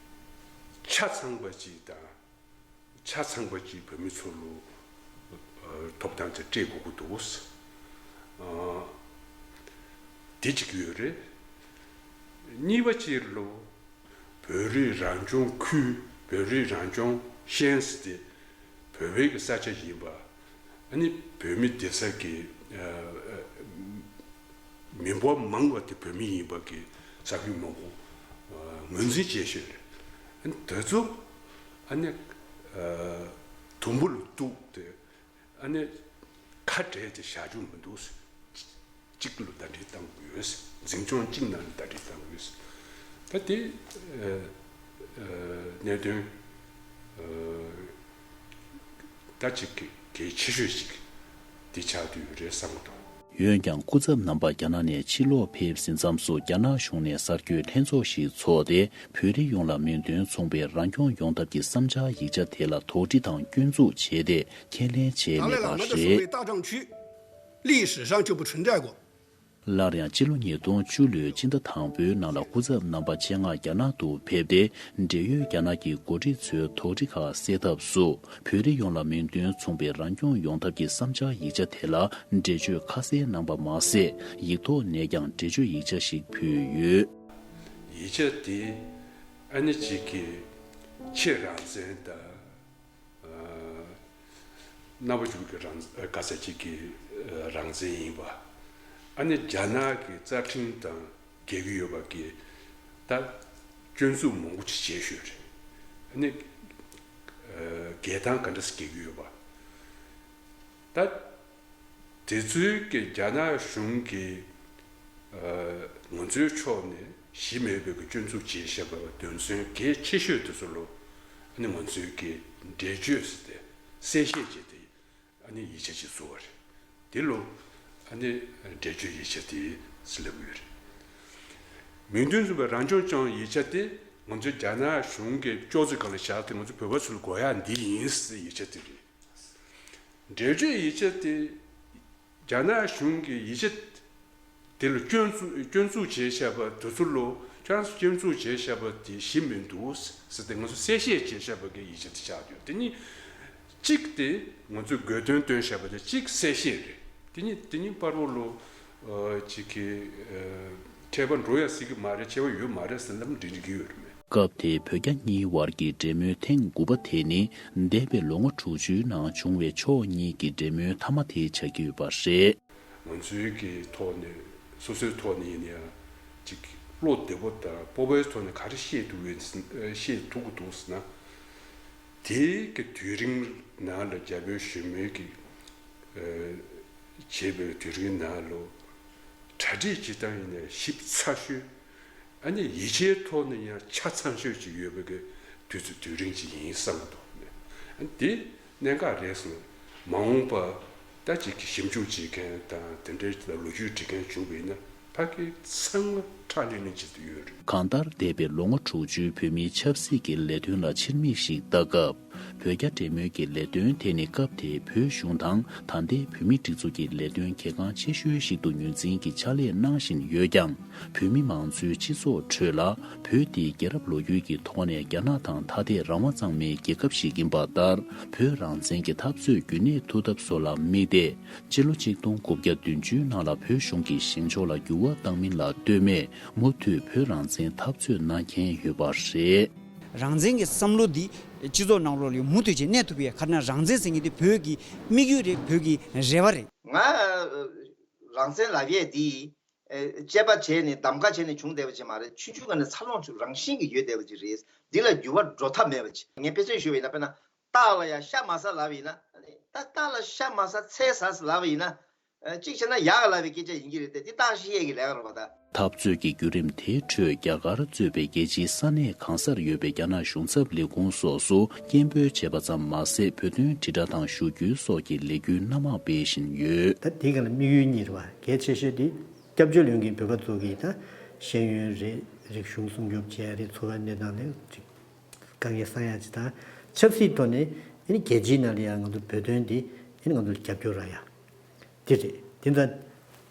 ཆ་ཚང་པ་ཅིག་དང་། ཆ་ཚང་པ་ཅིག་བོད་མི་ཚོ་ལོ། ཨ། ཐོབ་ཐང་དེ་སྤྲད་དགོས་ཀྱི་འདུག། ཨ། དེ་གཅིག་ཡོད་རེད། གཉིས་པ་ཅིག་ལོ། བོད་རིགས་རང་སྐྱོང་ཁུལ། བོད་རིགས་རང་སྐྱོང་ཤན་ཟེར་ཏེ་བོད་པའི་གི་ས་ཆ་ཡིན་པ། ཨ་ནི་བོད་མི་སྡོད་ས་གི། ཨ། མི་འབོར་མང་བ་དེ་བོད་མི་ཡིན་པ་གི་ས་ཁུལ་མང་པོ། ཨ། ངོས་འཛིན་བྱས་ཤོད་རེད། ཨ་ནི་དེ་ཚོ། ཨ་ནི། ཨ། དུམ་བུ་ལ་གཏུགས་ཏེ། ཨ་ནི། ཁ་བྲལ་ཏེ་བཞག་རྒྱུ་མི་འདུག། གཅིག་ལ་ཟླ་སྒྲིལ་གཏང་དགོས། འཛིན་སྐྱོང་གཅིག་ནང་ལ་ཟླ་སྒྲིལ་གཏང་དགོས། ད་དེ། ཨ། ཨ། གནད་དོན། ཨ། ད་ཅིག་གལ་ཆེ་ཤོས་ཤིག་འདི་ཆགས་བསྡད་ཡོད་རེད་བསམ་གྱི་འདུག། འོན་ཀྱང་སྐུ་ཚབ་རྣམ་པ་རྒྱ་ནག་ནས་ཕྱིར་ལོག་ཕེབས་ཟིན་མཚམས་སུ་རྒྱ་ནག་གཞུང་ནས་གསར་འགོད་ལྷན་ཚོགས་ཤིག་འཚོགས་ཏེ། བོད་རིགས་ཡོངས་ལ་མིང་དོན་མཚུངས་པའི་རང་སྐྱོང་ཡོང་ཐབས་ཀྱི་བསམ་འཆར་ཡིག་ཆ་དེ་ལ་དོགས་འདྲི་དང་སྐྱོན་འཛུགས་བྱས་ཏེ་ཁས་ལེན་བྱས་མེད་པ་རེད། 历史上就不存在过。 སླར་ཡང་ཕྱི་ལོ་ཉིས་སྟོང་བཅུ་ལོའི་སྤྱི་ཟླ་དང་པོའི་ནང་ལ་སྐུ་ཚབ་རྣམ་པ་ཆེད་མངགས་རྒྱ་ནག་ཏུ་ཕེབས་ཏེ། འབྲེལ་ཡོད་རྒྱ་ནག་གི་འགོ་ཁྲིད་ཚོའི་དོགས་འདྲི་ཁག་སེལ་ཐབས་སུ། བོད་རིགས་ཡོངས་ལ་མིང་དོན་མཚུངས་པའི་རང་སྐྱོང་ཡོང་ཐབས་ཀྱི་བསམ་འཆར་ཡིག་ཆ་དེ་ལ་འགྲེལ་བརྗོད་ཁ་གསལ་གནང་པ་མ་ཟད། ཡིག་ཐོག་ནས་ཀྱང་འགྲེལ་བརྗོད་ཡིག་ཆ་ཞིག་ཕུལ་ཡོད། ཡིག་ཆ་དེ་ཨ་ནི་གཅིག་གི་ཕྱེད་རང་བཙན་དང་། ཨ། རྣམ་པ་འགྱུར་གྱི་རང་ག་ས་ཅིག་གི་རང་བཙན་ཡིན་པ། ཨ་ནི་རྒྱ་ནག་གི་རྩ་ཁྲིམས་དང་འགལ་གྱི་ཡོད་པ་གི་ད་སྐྱོན་འཛུགས་མང་པོ་ཅིག་བྱས་ཡོད་རེད། ཨ་ནི་འགལ་སྟངས་ག་འདྲ་སེ་འགལ་གྱི་ཡོད་པ། ད་དེ་ཚོའི་གི་རྒྱ་ནག་གཞུང་གི་ང་ཚོའི་ཕྱོགས་ནས་གཞི་མེད་པའི་གི་སྐྱོན་འཛུགས་བྱས་བཞག་པ་དོན་ཚན་གལ་ཆེ་ཤོས་དེ་ཚོ་ལོ། ཨ་ནི་ང་ཚོའི་གི་འགྲེལ་བརྗོད་ཟེར་ཏེ་གསལ་བཤད་བྱས་ཏེ། ཨ་ནི་ཡིག་ཆ་ཅིག་བཟོ་བ་རེད། དེ་ལོ། ཨ་ནི་འགྲེལ་བརྗོད་ཡིག་ཆ་དེ་ཟེར་ལབ་ཡོད་རེད། མིང་དོན་མཚུངས་པའི་རང་སྐྱོང་ལྗོངས་ཡིག་ཆ་དེ་ང་ཚོ་རྒྱ་ནག་གཞུང་གི་ལྕོགས་ཚོད་སྒང་ལ་བཞག་སྟེ་ང་ཚོ་བོད་པ་ཚོ་ལ་དགོས་ཡག་འདི་ཡིན་ཟེར་ཡིག་ཆ་དེ་རེད། འགྲེལ་བརྗོད་ཡིག་ཆ་དེ་རྒྱ་ནག་གཞུང་གི་ཡིག་ཆ་དེ་ལ་སྐྱོན་འཛུགས་སྐྱོན་འཛུགས་བྱས་བཞག་པ་དེ་ཚོ་ལོ། ཁྱེད་རང་ཚོ་སྐྱོན་འཛུགས་བྱས་བཞག་པ་དེ་གཞི་མི་འདུག་ཟེར་ཏེ་ང་ཚོ་གསལ་བཤད་བྱས་བཞག་པ་གི་ཡིག་ཆ་དེ་ཆགས་ཡོད། དེ་ནི་གཅིག་དེ་ང་ཚོས་དགོས་དོན་བཏོན་བཞག་པ་དེ་གཅིག་གསལ་བཤད་རེད། དེ་ནི་དེ་ནི་པར་བ་ལོ་ཨ་གཅིག་གི་ཨ་འཕྲད་པ་འགྲོ་ཡ་སྲིད་ཀྱི་མ་རེད། འཕྲད་པ་ཡོད་མ་རེད་ཟེར་ལབ་འགྲིག་འགྲིག་གི་ཡོད་རེད་མེད། སྐབས་དེའི་བོད་རྒྱ་གཉིས་དབར་གྱི་འབྲེལ་མོལ་ཐེངས་དགུ་པ་དེ་ནི་འདས་པའི་ལོ་ངོ་དྲུག་ཅུའི་ནང་བྱུང་བའི་ཕྱོགས་གཉིས་ཀྱི་འབྲེལ་མོལ་མཐའ་མ་དེ་ཆགས་ཀྱི་ཡོད་པ་རེད། ང་ཚོའི་གི་ཐོག་ནས་སོ་སོའི་ཐོག་ནས་ཡིན་ན་ཡང་ཅིག་བློ་བདེ་པོ་དང་སྤོབས་པའི་ཐོག་ནས་ག་རེ་བཤད་ཐུབ་ཡོད་བཤད་ཐུབ་ཀྱི་འདུག་ཟེར་ན། དེའི་གི་དུས་རིང་ནང་ལ་རྒྱ་བོད་གཞོན་མོལ་གྱི་བྱེད་པའི་དུས་རིང་ནང་ལོ། གྲ་སྒྲིག་བྱེད་སྟངས་ཡིན་ན་ཞིབ་ཚགས་ཤོས། ཨ་ནི་ཡིད་ཆེས་ཐོག་ནས་ཡང་ཆ་ཚང་ཤོས་ཅིག་ཡོད་པའི་གི་དུས་ཚོད་དུས་རིང་ཅིག་ཡིན་བསམ་གྱི་འདུག་ཨ་ནི་དེ་གནད་འགག་རེད་བསམ། མ་འོངས་པ་ད་ཅིག་གི་ཞིབ་འཇུག་བྱེད་མཁན་དང་དེ་འདྲའི་ལ་ལོ་རྒྱུས་འབྲི་མཁན་བྱུང་བ་ཡིན་ན་ཕ་གི་ཚང་མ་ཁྲག་ལེན་ལེན་བྱེད་དུ་ཡོད་རེད། གང་ལྟར་འདས་པའི་ལོ་ངོ་དྲུག་ཅུའི་བོད་མིའི་ཆབ་སྲིད་ཀྱི་ལས་དོན་ལ་ཕྱིར་མིག་ཞིག་ལྟ་སྐབས། བོད་རྒྱ་འབྲེལ་མོལ་གྱི་ལས་དོན་དེ་ནི་སྐབས་དེའི་བོད་གཞུང་དང་ད་ལྟའི་བོད་མིའི་སྒྲིག་འཛུགས་ཀྱི་ལས་དོན་གལ་འགངས་ཆེ་ཤོས་ཤིག་ཏུ་ངོས་འཛིན་གྱིས་ཕྱག་ལས་གནང་བཞིན་ཡོད་ཀྱང་། བོད་མི་མང་གཙོའི་སྤྱི་ཚོགས་ཁྲོད་ལ་བོད་འདི་རྒྱལ་རབས་ལོ་རྒྱུས་ཀྱི་ཐོག་ནས་རྒྱ་ནག་དང་ཐ་དད་རང་དབང་གཙང་མའི་རྒྱལ་ཁབ་ཞིག་ཡིན་པ་ལྟར། བོད་རང་བཙན་གྱི་འཐབ་རྩོད་རྒྱུན་གནས་ཐུབ་ཐབས་སོགས་ལ་དམིགས་ཏེ། སྤྱི་ལོ་ཆིག་སྟོང་དགུ་བརྒྱ་བདུན་ཅུའི་ནང་ལ་བོད་གཞུང་གིས་བཞེངས་ཕྱོགས་ལ་འགྱུར་བ་བཏང་མིན་ལ་ལྟོས་མེད་མུ་མཐུད་བོད་རང་བཙན་འཐབ་རྩོད་གནང་མཁན་ཡོད་པ་རེད། རང་བཙན་གྱི་བསམ་བློ་འདི་སྤྱི་ཚོགས་ནང་ལོགས་ལ་མུ་མཐུད་བྱས་གནས་ཐུབ་པའི་ཁར་ན་རང་བཙན་ཟེར་མཁན་དེ་བོད་ཀྱི་དམིགས་ཡུལ་རེད། བོད་ཀྱི་རེ་བ་རེད། ང་རང་བཙན་ལབ་ཡས་འདི་དཔྱད་པ་བྱས་ནས་གདམ་ག་བྱས་ནས་བྱུང་བསྡད་པ་ཅིག་མ་རེད། ཆུང་ཆུང་ཀ་ནས་འཚར་ལོངས་བྱུང་རང་བཞིན་གྱིས་ཡོད་བསྡད་པ་ཅིག་རེད། འདི་ལ་འགྱུར་བ་འགྲོ་ཐབས་མེད་པ་ཅིག་ངས་དཔེ་མཚོན་ཞུ་བ་ཡིན་ན་དཔེར་ན། སྟག་ལ་ཡང་ཤ་མ་ཟ་ལབ་ཡིན་ན། ད་སྟག་ལ་ཤ་མ་ཟ་ཚལ་ཟ་ཟེར་ལབ་ཡིན་ན། གཅིག་བྱས་ན་ཡག་ལབ་པའི་སྐད་ཆ་ཡིན་གྱི་རེད་དེ་འདི་སྟག་ཤི་ཡས་ཀྱི་ལས་ཀ་རེད་པ་ད། འཐབ་རྩོད་ཀྱི་བརྒྱུད་རིམ་དེའི་ཁྲོད་རྒྱ་གར་གཙོས་པའི་རྒྱལ་སྤྱིའི་ས་གནས་གང་སར་ཡོད་པའི་རྒྱ་ནག་གཞུང་ཚབ་ལས་ཁུངས་སོགས་སུ་སྐད་འབོད་བྱས་པ་ཙམ་མ་ཟད་བོད་དོན་དྲིལ་བསྒྲགས་དང་ཞུ་སྐུལ་སོགས་ཀྱི་ལས་འགུལ་སྣ་མང་སྤེལ་བཞིན་ཡོད། ད་དེའི་སྒང་ལ་དམིགས་ཡུལ་གཉིས་རེད་པ། གལ་ཆེ་ཤོས་དེ་སྐྱབས་བཅོལ་ཡོང་མཁན་བོད་པ་ཚོ་གིས་ད་ཤེས་ཡོན་རེད། རིག་གཞུང་སྲུང་སྐྱོབ་བྱས་རེད། འཚོ་བའི་གནས་སྟངས་དེ་ཅིག་དཀའ་ངལ་སེལ་ཡག་ཅིག་དང་། ཆབ་སྲིད་ཐོག་ནས་ཨ་ནི་རྒྱལ་སྤྱིའི་ནང་ལ་ཡང་ང་ཚོ་བོད་དོན་འདི་ཨ་ནི་ང་ཚོ་རྒྱབ་སྐྱོར་རག་ཡག་འདི་རེད། དེ་ད་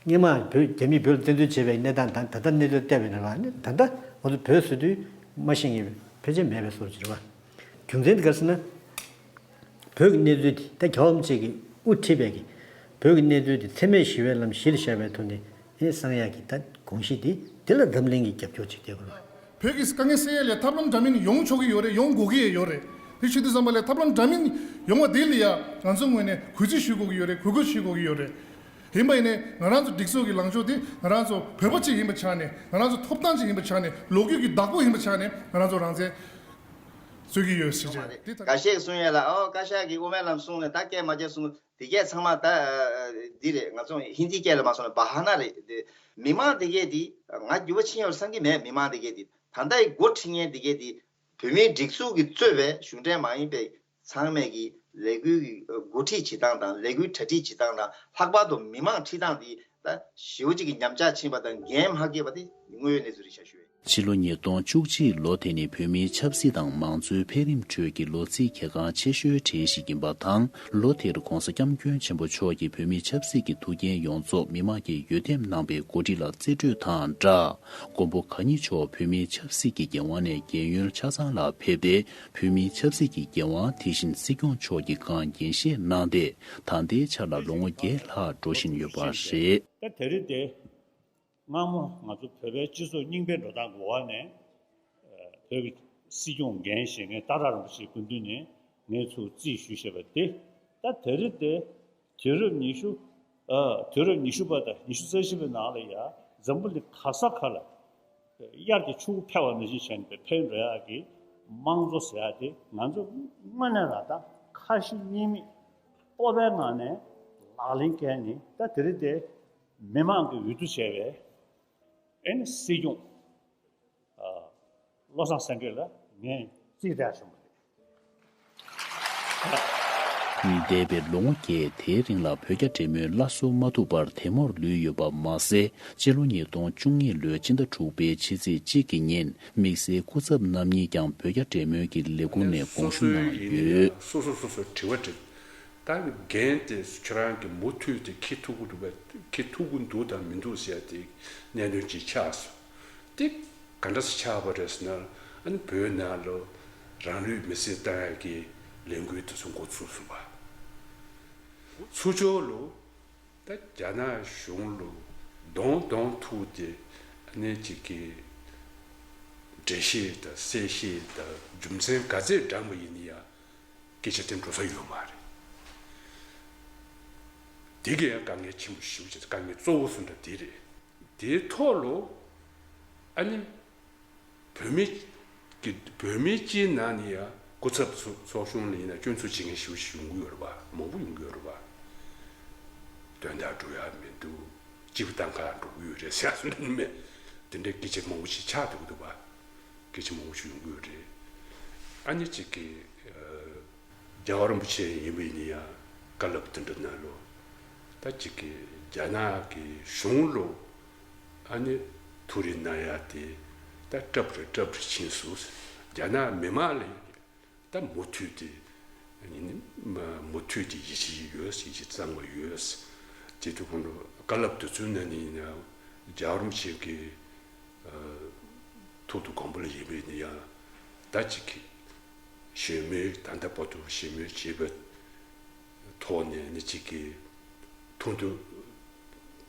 སྔོན་མ་བོད་རྒྱ་མིས་བོད་ལ་བཙན་འཛུལ་བྱས་པའི་གནས་སྟངས་དང་ད་ལྟ་གནས་ཚུལ་བལྟས་པ་ཡིན་ན་རེད་པ། ཨ་ནི་ད་ལྟ་ང་ཚོ་བོད་ཟེར་དུས་མ་ཤེས་མཁན་ཕལ་ཆེར་མེད་པའི་བཟོ་འདྲ་ཅིག་རེད་པ། རྒྱུ་མཚན་དེ་ག་རེ་ཟེར་ན། བོད་ཀྱི་གནས་ཚུལ་དེ་ད་རྒྱལ་བ་རིན་པོ་ཆེ་གིས་དབུ་ཁྲིད་པའི་གི་བོད་ཀྱི་གནས་ཚུལ་དེ་འཚེ་མེད་ཞི་བའི་ལམ་གཞི་ལ་བཞག་པའི་ཐོག་ནས་ཨེ་གསང་ཡག་གི་ད་དགོངས་གཞི་དེ་དེ་ལ་འཛམ་གླིང་གི་རྒྱབ་སྐྱོར་ཅིག་སྟེར་དགོས་ལ། བོད་ཀྱི་དཀའ་ངལ་སེལ་ཡ་ལ་ཐབས་ལམ་འདྲ་མིན་ཡོང་ཆོག་གི་ཡོད་རེད། ཡོང་དགོས་ཀྱི་ཡོད་རེད། དེ་བྱེད་དུས་ཙམ་པ་ལ་ཐབས་ལམ་འདྲ་མིན་ཡོང་བ་དེ་ལ་ཡ་ང་ཚོ་ངོས་ནས་གུས་བརྩི་ཞུ་དགོས་ཀྱི་ཡོད་རེད། གུས་བཀུར་ཞུ་དགོས་ཀྱི་ཡོད་རེད། ཡིན་པ་ཡིན་ནའི་ང་རང་ཚོ་སྒྲིག་འཛུགས་ཀྱི་ལངས་ཕྱོགས་དེ་ང་རང་ཚོ་བོད་པ་གཅིག་ཡིན་པའི་ཆ་ནས། ང་རང་ཚོ་ཐོབ་ཐང་གཅིག་ཡིན་པའི་ཆ་ནས། ལོ་རྒྱུས་ཀྱི་བདག་པོ་ཡིན་པའི་ཆ་ནས་ང་རང་ཚོ་རང་བཙན་རྩོད་ཀྱི་ཡོད་ཟེར་བྱས། འགའ་ཤས་ཀྱིས་གསུང་ཡས་ལ་ཨོ་བཀའ་ཤག་གིས་དབུ་མའི་ལམ་གསུངས་ནས་ད་སྐད་མ་རྒྱག་གསུངས། དེ་གས་ཚང་མ་ད་འདི་རེད། ང་ཚོ་ཧིན་དི་སྐད་ལ་མ་སོང་ན་བ་ཧ་ན་རེད། དེ་མི་མང་དེ་གས་དེ་ང་འགྱུར་བ་ཕྱིན་ཡོད་བསམ་གྱི་མེད། མི་མང་དེ་གས་དེ་ད་ལྟ་ཡི་འགོ་ཁྲིད་མཁན་དེ་གས་དེ་བོད་མིའི་སྒྲིག་འཛུགས་ཀྱིས་གཙོས་པའི་གཞུང་འབྲེལ་མ་ཡིན་པའི་ཚང་མས་ཀྱི་ལས་འགུལ་གྱི་འགོ་ཁྲིད་བྱེད་སྟངས་དང་ལས་འགུལ་གྲ་སྒྲིག་བྱེད་སྟངས་དང་ལྷག་པར་དུ་མི་མང་ཁྲིད་སྟངས་འདི་ད་ཞེ་པོ་ཅིག་གི་ཉམས་ཆག་ཕྱིན་པ་དང་འགན་མ་འཁྱེར་བ་དེ་དངོས་ཡོད་གནས་ཚུལ་རེད་ཤག་ཞུ་ཡས། ཕྱི་ལོ་ཉིས་སྟོང་བཅུ་གཅིག་ལོ་དེ་ནི་བོད་མིའི་ཆབ་སྲིད་དང་མང་གཙོའི་འཕེལ་རིམ་ཁྲོད་ཀྱི་ལོ་ཚིགས་གལ་འགངས་ཆེ་ཤོས་གྲས་ཤིག་ཡིན་པ་དང་། ལོ་དེར་༧གོང་ས་༧སྐྱབས་མགོན་ཆེན་པོ་མཆོག་གིས་བོད་མིའི་ཆབ་སྲིད་ཀྱི་ཐུགས་འགན་ཡོངས་རྫོགས་མི་དམངས་ཀྱིས་འོས་འདེམས་གནང་པའི་འགོ་ཁྲིད་ལ་རྩིས་སྤྲོད་དང་སྦྲགས། མགོན་པོ་གང་ཉིད་མཆོག་བོད་མིའི་ཆབ་སྲིད་ཀྱི་འགན་དབང་ནས་རྒན་ཡོལ་ཆ་ཚང་ལ་ཕེབས་ཏེ། བོད་མིའི་ཆབ་སྲིད་ཀྱི་འགན་དབང་དེ་བཞིན་སྲིད་སྐྱོང་མཆོག་གི་སྒང་འགན་བཞེས་གནང་སྟེ། ད་ལྟའི་ཆར་ལ་ལོ་ངོ་བརྒྱད་ལྷག་འགྲོ་བཞིན་ཡོད་པ་རེད། ད་དེ་རིང་དེ། སྔ་མོ་ང་ཚོ་བོད་པའི་སྤྱི་ཚོགས་རྙིང་པའི་འགྲོ་སྟངས་ཀྱི་འོག་ནས། བོད་ཀྱི་སྲིད་སྐྱོང་འགན་བཞེས་མཁན་སྟག་བྲག་རིན་པོ་ཆེའི་སྐུ་མདུན་ནས་ངས་ཚུར་རྩིས་ཞུས་བཞག་པ་དེ། ད་དེ་རིང་དེ་དུས་རབས་ཉི་ཤུ། ཨ། དུས་རབས་ཉི་ཤུ་པ་དང་ཉི་ཤུ་རྩ་བཞི་པའི་ནང་ལ་ཡ་འཛམ་བུ་གླིང་ག་ས་ག་ལ་དབྱར་གྱི་ཆུ་བོ་འཕེལ་བ་ནང་བཞིན་བྱས་ནས་འཕེལ་འགྲོ་ཡག་གི་དམངས་གཙོ་ཟེར་ཡག་དེ་ང་ཚོ་དངོས་གནས་ལ་ད་ཁ་ཞེ་གཉིས་མེད་སྤོབས་པའི་ངང་ནས་ལག་ལེན་བཀལ་ནས། ད་དེ་རིང་དེ་མི་མང་གི་འོས་བསྡུ་བྱས་པའི་ཨེ་ནི་སྲིད་སྐྱོང་ཨ། བློ་བཟང་སེང་གེ་ལ་ངས་རྩིས་སྤྲད་བྱུང་བ་རེད། འདས་པའི་ལོ་ངོ་བརྒྱད་དེའི་རིང་ལ་བོད་རྒྱ་འབྲེལ་མོལ་སླར་གསོ་མ་ཐུབ་པར་དལ་མོར་ལུས་ཡོད་པ་མ་ཟད། སྤྱི་ལོ་ཉིས་སྟོང་བཅུ་གཉིས་ལོའི་ཕྱི་ཟླ་དྲུག་པའི་ཕྱི་ཚེས་གཅིག་གི་ཉིན་དམིགས་བསལ་སྐུ་ཚབ་རྣམ་གཉིས་ཀྱང་བོད་རྒྱ་འབྲེལ་མོལ་གྱི་ལས་ཁུངས་ནས་དགོངས་ཞུ་གནང་ཡོད། སོ་སོ་སོ་སོ་དྲི་བ་དྲིས། ད་འགན་དེ་ཁྱོད་རང་གིས་མུ་མཐུད་དེ་འཁྱེར་ཐུབ་ཀྱི་འདུག་པས། འཁྱེར་ཐུབ་ཀྱི་འདུག་དང་མི་འདུག་ཟེར་དེ་གནད་དོན་ཅིག་ཆགས་སོང་། དེ་ག་འདྲ་སེ་ཆགས་པ་རེད་ཟེར་ན། ཨ་ནི་བོད་ནང་ལ་རང་ལུས་མེར་སྲེག་བཏང་ཡག་གི་ལས་འགུལ་དེ་ཚོ་འགོ་ཚུགས་སོང་པ། ཚུགས་ཕྱོགས་ལ་ད་རྒྱ་ནག་གཞུང་ལ་གདོང་གདོང་ཐུག་སྟེ་ཨ་ནི་ཅིག་གི་འགྲེལ་བཤད་དང་གསལ་བཤད་དང་རྒྱུ་མཚན་ག་ཚད་བགྲངས་པ་ཡིན་ན་ཡང་། སྐད་ཆ་དེ་འགྲོ་ས་ཡོད་མ་རེད། དེ་གས་དཀའ་ངལ་ཆེན་པོ་ཞེ་པོ་ཅིག་དཀའ་ངལ་གཙོ་བོ་སུ་འདྲ་དེ་རེད། དེའི་ཐོག་ལ་ཨ་ནི་བོད་མི་གི་བོད་མི་སྤྱིའི་ནང་ནས་ཡང་སྐུ་ཚབ་ཚོགས་ཚོགས་ཆུང་ལ་ཡིན་ན་སྐྱོན་འཛུགས་བྱེད་མཁན་ཞེ་པོ་ཅིག་ཡོང་གི་ཡོད་རེད་པ། མང་པོ་ཡོང་གི་ཡོད་རེད་པ། དོན་དག་འགྲོ་ཡ་མི་འདུག་སྤྱི་པ་གཏན་འཁེལ་འགྲོ་གི་ཡོད་རེད་ཟེར་ཡ་སུ་འདྲ་ནི་མེད། དེ་འདྲའི་སྐད་ཆ་མང་པོ་ཞིག་ཆགས་འདུག་འདུག་པ། སྐད་ཆ་མང་པོ་ཞིག་ཡོང་གི་ཡོད་རེད། ཨ་ནི་གཅིག་གིས་ཨ། རྒྱལ་བ་རིན་པོ་ཆེ་ཡིན་པ་ཡིན་ན་ཡང་བཀའ་སློབ་དེ་འདྲ་གནང་ལོ། ད་གཅིག་གིས་རྒྱ་ནག་གི་གཞུང་ལ་ཨ་ནི་ཐུགས་རེ་གནང་ཡ་དེ་ད་སྲབ་རེ་སྲབ་རེ་ཕྱིན་སོང་། རྒྱ་ནག་མི་མང་ལ་ད་མུ་མཐུད་དེ་ཨ་ནི་མུ་མཐུད་དེ་ཡིད་ཆེས་ཡོད། ཡིད་ཆེས་གཙང་མ་ཡོད། དེ་དུས་ཁོང་ཚོ་བཀའ་སློབ་དེ་ཚོའི་ནང་ནས་ཡིན་ན་རྒྱལ་བ་རིན་པོ་ཆེ་གི་ཐུགས་དང་དགོངས་པ་ལ་ཡིན་པས་ནི་ཡང་ད་ཅིག་གི་ཞལ་མོལ། ད་ལྟ་བར་དུ་ཞལ་མོལ་བྱས་པའི་ཐོག་ནས་ནི་ཅིག་གི་ཐུགས་འདུན་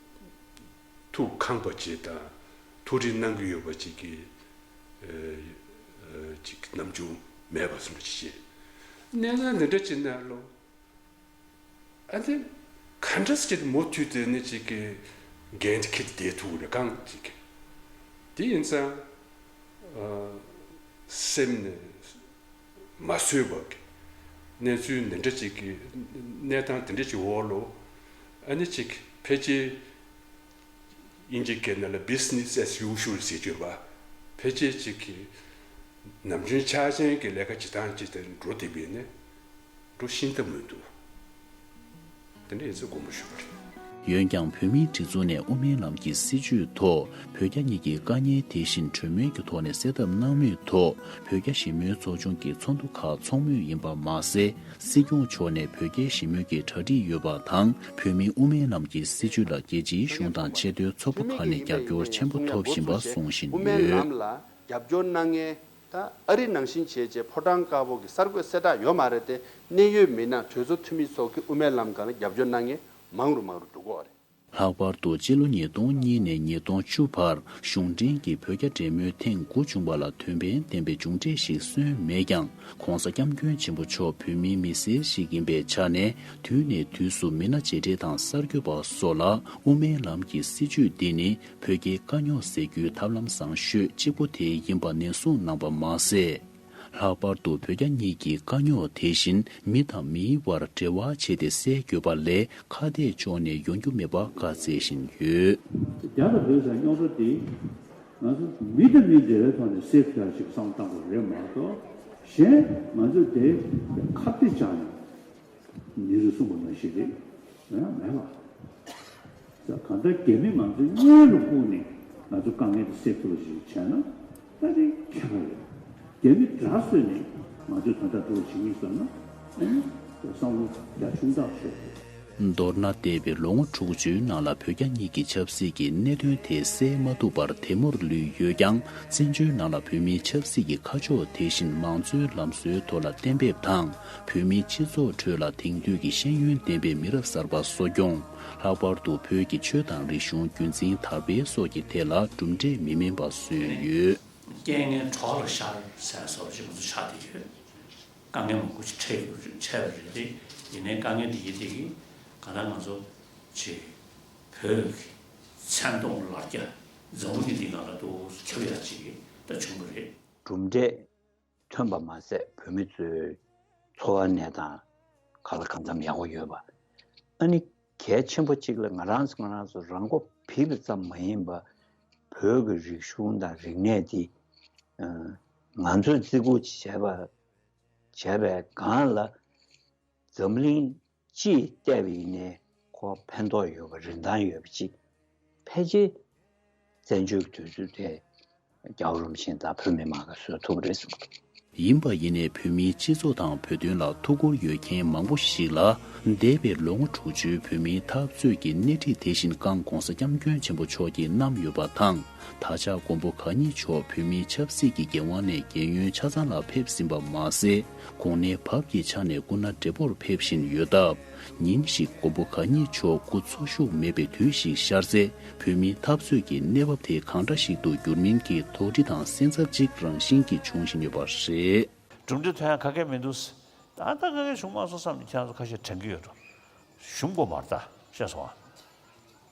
ཐུགས་ཁེངས་པ་ཅིག་དང་ཐུགས་རེ་གནང་གི་ཡོད་པ་ཅིག་གི་ཅིག་ནམ་རྒྱུན་མེད་པ་བཟོ་འདྲ་ཅིག་བྱས། གནས་སྟངས་འདི་འདྲ་ཅིག་ནང་ལོ། ཨ་ནི་ག་འདྲ་ཞིག་མུ་མཐུད་དེ་ནི་ཅིག་གི་འགན་འཁྱེར་བསྡད་ཐུབ་རེད་གང་ཅིག་གི། དེ་ཡིན་ཙང་ཨ། སེམས་ནས་མ་བཟོད་པ་གི་གནས་ཚུལ་འདི་འདྲ་ཅིག་གི་གནས་སྟངས་འདི་འདྲ་ཅིག་འོག་ལ་ཨ་ནི་ཅིག་ཕལ་ཆེར། དབྱིན་ཇི་སྐད་ནང་ལ་business as usual ཟེར་གྱི་ཡོད་པ། ཕལ་ཆེར་ཅིག་གིས་ནམ་རྒྱུན་ཆགས་ཅན་གྱི་ལས་ཀ་བྱེད་སྟངས་ཅིག་དེ་འགྲོ་བསྡད་པས་ནི་འགྲོ་ཤེས་ཐབས་མི་འདུག་དེ་འདྲ་ཡིན་ཚུལ་དགོངས་པ་ཞུ་བ་རེད། འོན་ཀྱང་བོད་མིའི་སྒྲིག་འཛུགས་ནས་དབུ་མའི་ལམ་གྱི་སྲིད་བྱུས་ཐོག་བོད་རྒྱ་གཉིས་ཀྱི་དཀའ་ངལ་དེ་བཞིན་གྲོས་མོལ་གྱི་ཐོག་ནས་སེལ་ཐབས་གནང་མུས་ཐོག་བོད་རྒྱ་ཞི་མོལ་ཚོགས་ཆུང་གི་ཚོགས་འདུ་ཁག་འཚོགས་མུས་ཡིན་པ་མ་ཟད། སྲིད་སྐྱོང་མཆོག་ནས་བོད་རྒྱའི་ཞི་མོལ་གྱི་གྲ་སྒྲིག་ཡོད་པ་དང་། བོད་མིའི་དབུ་མའི་ལམ་གྱི་སྲིད་བྱུས་ལ་རྒྱལ་སྤྱིའི་གཞུང་དང་ཆེས་མཐོའི་ཚོགས་པ་ཁག་ནས་རྒྱབ་སྐྱོར་ཆེན་པོ་ཐོབ་བཞིན་པ་གསུང་བཞིན་ཡོད། དབུ་མའི་ལམ་ལ་རྒྱབ་སྐྱོར་གནང་མཁན་ད་ཨ་རི་ནང་བཞིན་བྱས་རྗེས་ཕོ་བྲང་དཀར་པོ་གི་གསར་འགོད་གསལ་བསྒྲགས་ཡོད་མ་རེད་དེ། གནད་ཡོད་མི་སྣ་གྲོས་ཚོགས་འཐུས་མི་སོགས་ཀྱིས་དབུ་མའི་ལམ་སྒང་ལ་རྒྱབ་སྐྱོར་གནང་མཁན་མང་རུ་མང་རུ་འགྲོ་གི་ཡོད་རེད། ལྷག་པར་དུ་སྤྱི་ལོ་ཉིས་སྟོང་གཉིས་ནས་ཉིས་སྟོང་བཅུ་བར་གཞུང་འབྲེལ་གྱི་བོད་རྒྱ་འབྲེལ་མོལ་ཐེངས་དགུ་བྱུང་བ་ལ་དོན་ཕན་ལྡན་པའི་མཇུག་འབྲས་ཤིག་སོན་མེད་ཀྱང་། ྋགོང་ས་ྋསྐྱབས་མགོན་ཆེན་པོ་མཆོག་བོད་མིའི་མི་སེར་ཞིག་ཡིན་པའི་ཆ་ནས། དུས་ནས་དུས་སུ་མི་སྣ་མཇལ་འཕྲད་དང་གསར་འགོད་པ་སོགས་ལ་དབུ་མའི་ལམ་གྱི་སྲིད་བྱུས་འདི་ནི་བོད་རྒྱའི་དཀའ་རྙོག་སེལ་རྒྱུའི་ཐབས་ལམ་བཟང་ཤོས་གཅིག་པུ་དེ་ཡིན་པ་ནན་གསུངས་གནང་བ་མ་ཟད། ལྷག་པར་དུ་བོད་རྒྱ་གཉིས་ཀྱི་དཀའ་རྙོག་དེ་བཞིན་མི་དང་མིའི་བར་འབྲེལ་བ་བྱས་ཏེ་སེལ་དགོས་པ་ལས་ཁ་གཏད་གཅོག་ནས་ཡོང་རྒྱུ་མེད་པ་བཀའ་སྩལ་བཞིན་ཡོད། རྒྱ་དང་བོད་ཟེར་རྙོག་དྲ་དེ་ང་ཚོ་མི་དང་མིའི་འབྲེལ་བའི་ཐོག་ནས་སེལ་ཐུབ་ཡག་ཅིག་བསམ་བཏང་དགོས་རེད་མ་གཏོགས། གཞན་ང་ཚོས་དེ་ཁ་གཏད་བཅག་ནས། ཉེ་རུ་གསུངས་པ་ནང་བཞིན་རེད། ཡང་མེད་ལ། ས་གང་ལྟར་རྒྱ་མི་ང་ཚོའི་སྔོན་ལ་བཀུག་ནས་ང་ཚོ་དཀའ་ངལ་དེ་སེལ་ཐུབ་པ་ཞིག་བྱས་ན་ད་རེས་ཁྱད་པར་ཡོད། རྒྱ་མི་དགྲ་བཟོས་ནས་ང་ཚོས་ད་ལྟ་འགྲོ་བ་བྱེད་ངེས་བསམ་ན་ཨེ་བསམ་བློ་རྒྱ་ཆུང་དག་ཤོར་དགོས། མདོར་ན་འདས་པའི་ལོ་ངོ་དྲུག་ཅུའི་ནང་ལ་བོད་རྒྱ་གཉིས་ཀྱི་ཆབ་སྲིད་ཀྱི་གནད་དོན་དེ་སེལ་མ་ཐུབ་པར་དལ་མོར་ལུས་ཡོད་ཀྱང་། བཙན་བྱོལ་ནང་ལ་བོད་མིའི་ཆབ་སྲིད་ཀྱི་ཁ་ཕྱོགས་དེ་བཞིན་མང་གཙོའི་ལམ་སྲོལ་ཐོག་ལ་གཏན་འབེབས་དང་། བོད་མིའི་སྤྱི་ཚོགས་ཁྲོད་ལ་དེང་དུས་ཀྱི་ཤེས་ཡོན་ལྡན་པའི་མི་རབས་གསར་པ་གསོ་སྐྱོང་། ལྷག་པར་དུ་བོད་ཀྱི་ཆོས་དང་རིག་གཞུང་རྒྱུན་འཛིན་དར་སྤེལ་སོགས་ཀྱི་ཐད་ལ་གྲུབ་འབྲས་མི་དམན་པ་བཟོས་ཡོད། རྐྱེན་ངན་གྲོགས་ལ་ཤར་ཟེར་སོགས་ཀྱི་ང་ཚོ་ཆགས་བསྡད་ཡོད། དཀའ་ངལ་མང་པོ་ཞིག་འཕྲད་ཡོད་རེད། འཕྲད་པ་རེད་དེ། དེ་ནས་དཀའ་ངལ་འདི་གི་དེ་གི་ག་ད་ང་ཚོ་ཆེ་བོད་ཀྱི་མཚན་མཐོང་ལ་རྒྱ་འཛམ་བུ་གླིང་འདི་ནང་ལ་དུ་ཁྱབ་ཡ་ཅིག་ད་བྱུང་གི་རེད། གྲུབ་འབྲས་ཐོན་པ་མ་ཟད་བོད་མི་ཚོའི་འཚོ་བ་གནས་སྟངས་ག་ལ་གང་འཚམ་ཡག་པོ་ཡོད་པ། ཨ་ནི་གལ་ཆེན་པོ་གཅིག་ལ་ང་རང་ཚོ་ང་རང་ཚོ་རང་མགོ་ཕུད་པ་ཙམ་མ་ཡིན་པ་བོད་ཀྱི་རིག་གཞུང་དང་རིག་གནས་འདི་ང་ཚོས་བརྩི་བཀུར་བྱས་པ་བྱས་པའི་སྒང་ལ་འཛམ་གླིང་སྤྱིས་བལྟས་པ་ཡིན་ནའི་ཁོ་ཕན་ཐོགས་ཡོད་པ་རིན་ཐང་ཡོད་པ་ཅིག་ཕལ་ཆེར་བཙན་བྱོལ་གྱི་དུས་ཚོད་དེ་རྒྱལ་བ་རིན་པོ་ཆེ་དང་བོད་མི་མང་གིས་བཟོ་ཐུབ་པ་རེད་གསུངས། ཡིན་པ་ཡིན་ནའི་བོད་མིའི་སྤྱི་ཚོགས་དང་བོད་དོན་ལ་ཐུགས་ཁུར་ཡོད་མཁན་མང་པོ་ཞིག་ལ་འདས་པའི་ལོ་ངོ་དྲུག་ཅུའི་བོད་མིའི་འཐབ་རྩོད་ཀྱི་སྣེ་ཁྲིད་དེ་བཞིན་བཀའ་༸གོང་ས་༸སྐྱབས་མགོན་ཆེན་པོ་མཆོག་གིས་བསྣམས་ཡོད་པ་དང་། ད་ཆ་མགོན་པོ་གང་ཉིད་མཆོག་བོད་མིའི་ཆབ་སྲིད་ཀྱི་འགན་དབང་ནས་རྒས་ཡོལ་ཆ་ཚང་ལ་ཕེབས་ཟིན་པ་མ་ཟད། གོ་གནས་བབ་ཀྱི་ཆ་ནས་སྐུ་ན་བགྲེས་པོར་ཕེབས་བཞིན་ཡོད་སྟབས། ཉིན་ཞིག་མགོན་པོ་གང་ཉིད་མཆོག་སྐུ་འཚོ་བཞུགས་མེད་པའི་དུས་ཤིག་ཤར་ཚེ། བོད་མིའི་འཐབ་རྩོད་ཀྱི་གནས་བབ་དེ་གང་འདྲ་ཞིག་ཏུ་འགྱུར་མིན་གྱི་དོགས་འདྲི་དང་སེམས་འཚབ་ཅིག་རང་བཞིན་གྱིས་འབྱུང་བཞིན་ཡོད་པ་རེད། གྲུབ་འབྲས་ཐོན་ཡ་ག་གེ་མི་འདུག་ད་ལྟ་ག་གེ་བྱུང་མ་སོང་བསམ་ནས་ཁྱེད་རང་ཚོ་ཁ་ཤས་དྲན་གྱི་ཡོད་འགྲོ། ཞུམ་དགོས་མ་རེད་ད། ཤེས་སོང་ཨ།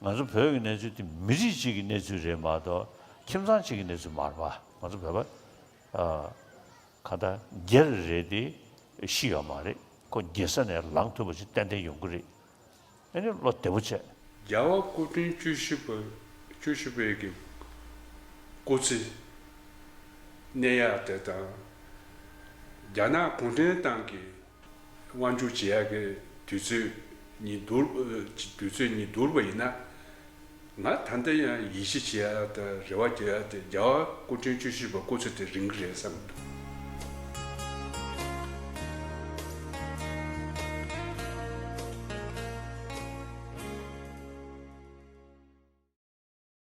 ང་ཚོ་བོད་ཀྱི་གནས་ཚུལ་དེ་མི་རིགས་གཅིག་གི་གནས་ཚུལ་རེད་མ་གཏོགས་ཁྱིམ་ཚང་གཅིག་གི་གནས་ཚུལ་མ་རེད་པ། ང་ཚོ་བོད་པ་ཨ། ག་ད་རྒྱལ་རེད་དེ་ཤི་ཡོད་མ་རེད། ཁོ་རྒྱལ་ས་ནས་ལངས་ཐུབ་པ་ཞིག་ཏན་ཏན་ཡོང་གི་རེད། ཨ་ནི་བློ་བདེ་པོ་བྱས། རྒྱལ་བ་སྐུ་ཕྲེང་བཅུ་བཞི་པ་བཅུ་བཞི་པའི་གི་སྐུ་ཚེ་གནས་ཡག་དེ་དང་། རྒྱ་ནག་གུང་ཁྲན་ཏང་གི་དབང་སྒྱུར་བྱེད་ཡག་གི་དུས་ཚོད་ཉིད་བསྡུར། དུས་ཚོད་ཉིད་བསྡུར་བ་ཡིན་ན། ང་ད་ལྟ་ཡང་ཡིད་ཆེས་བྱེད་ཡག་དང་རེ་བ་རྒྱག་ཡག་དེ་རྒྱལ་བ་སྐུ་ཕྲེང་བཅུ་བཞི་པ་སྐུ་ཚེ་དེ་རིང་གི་རེད་བསམ་གྱི་འདུག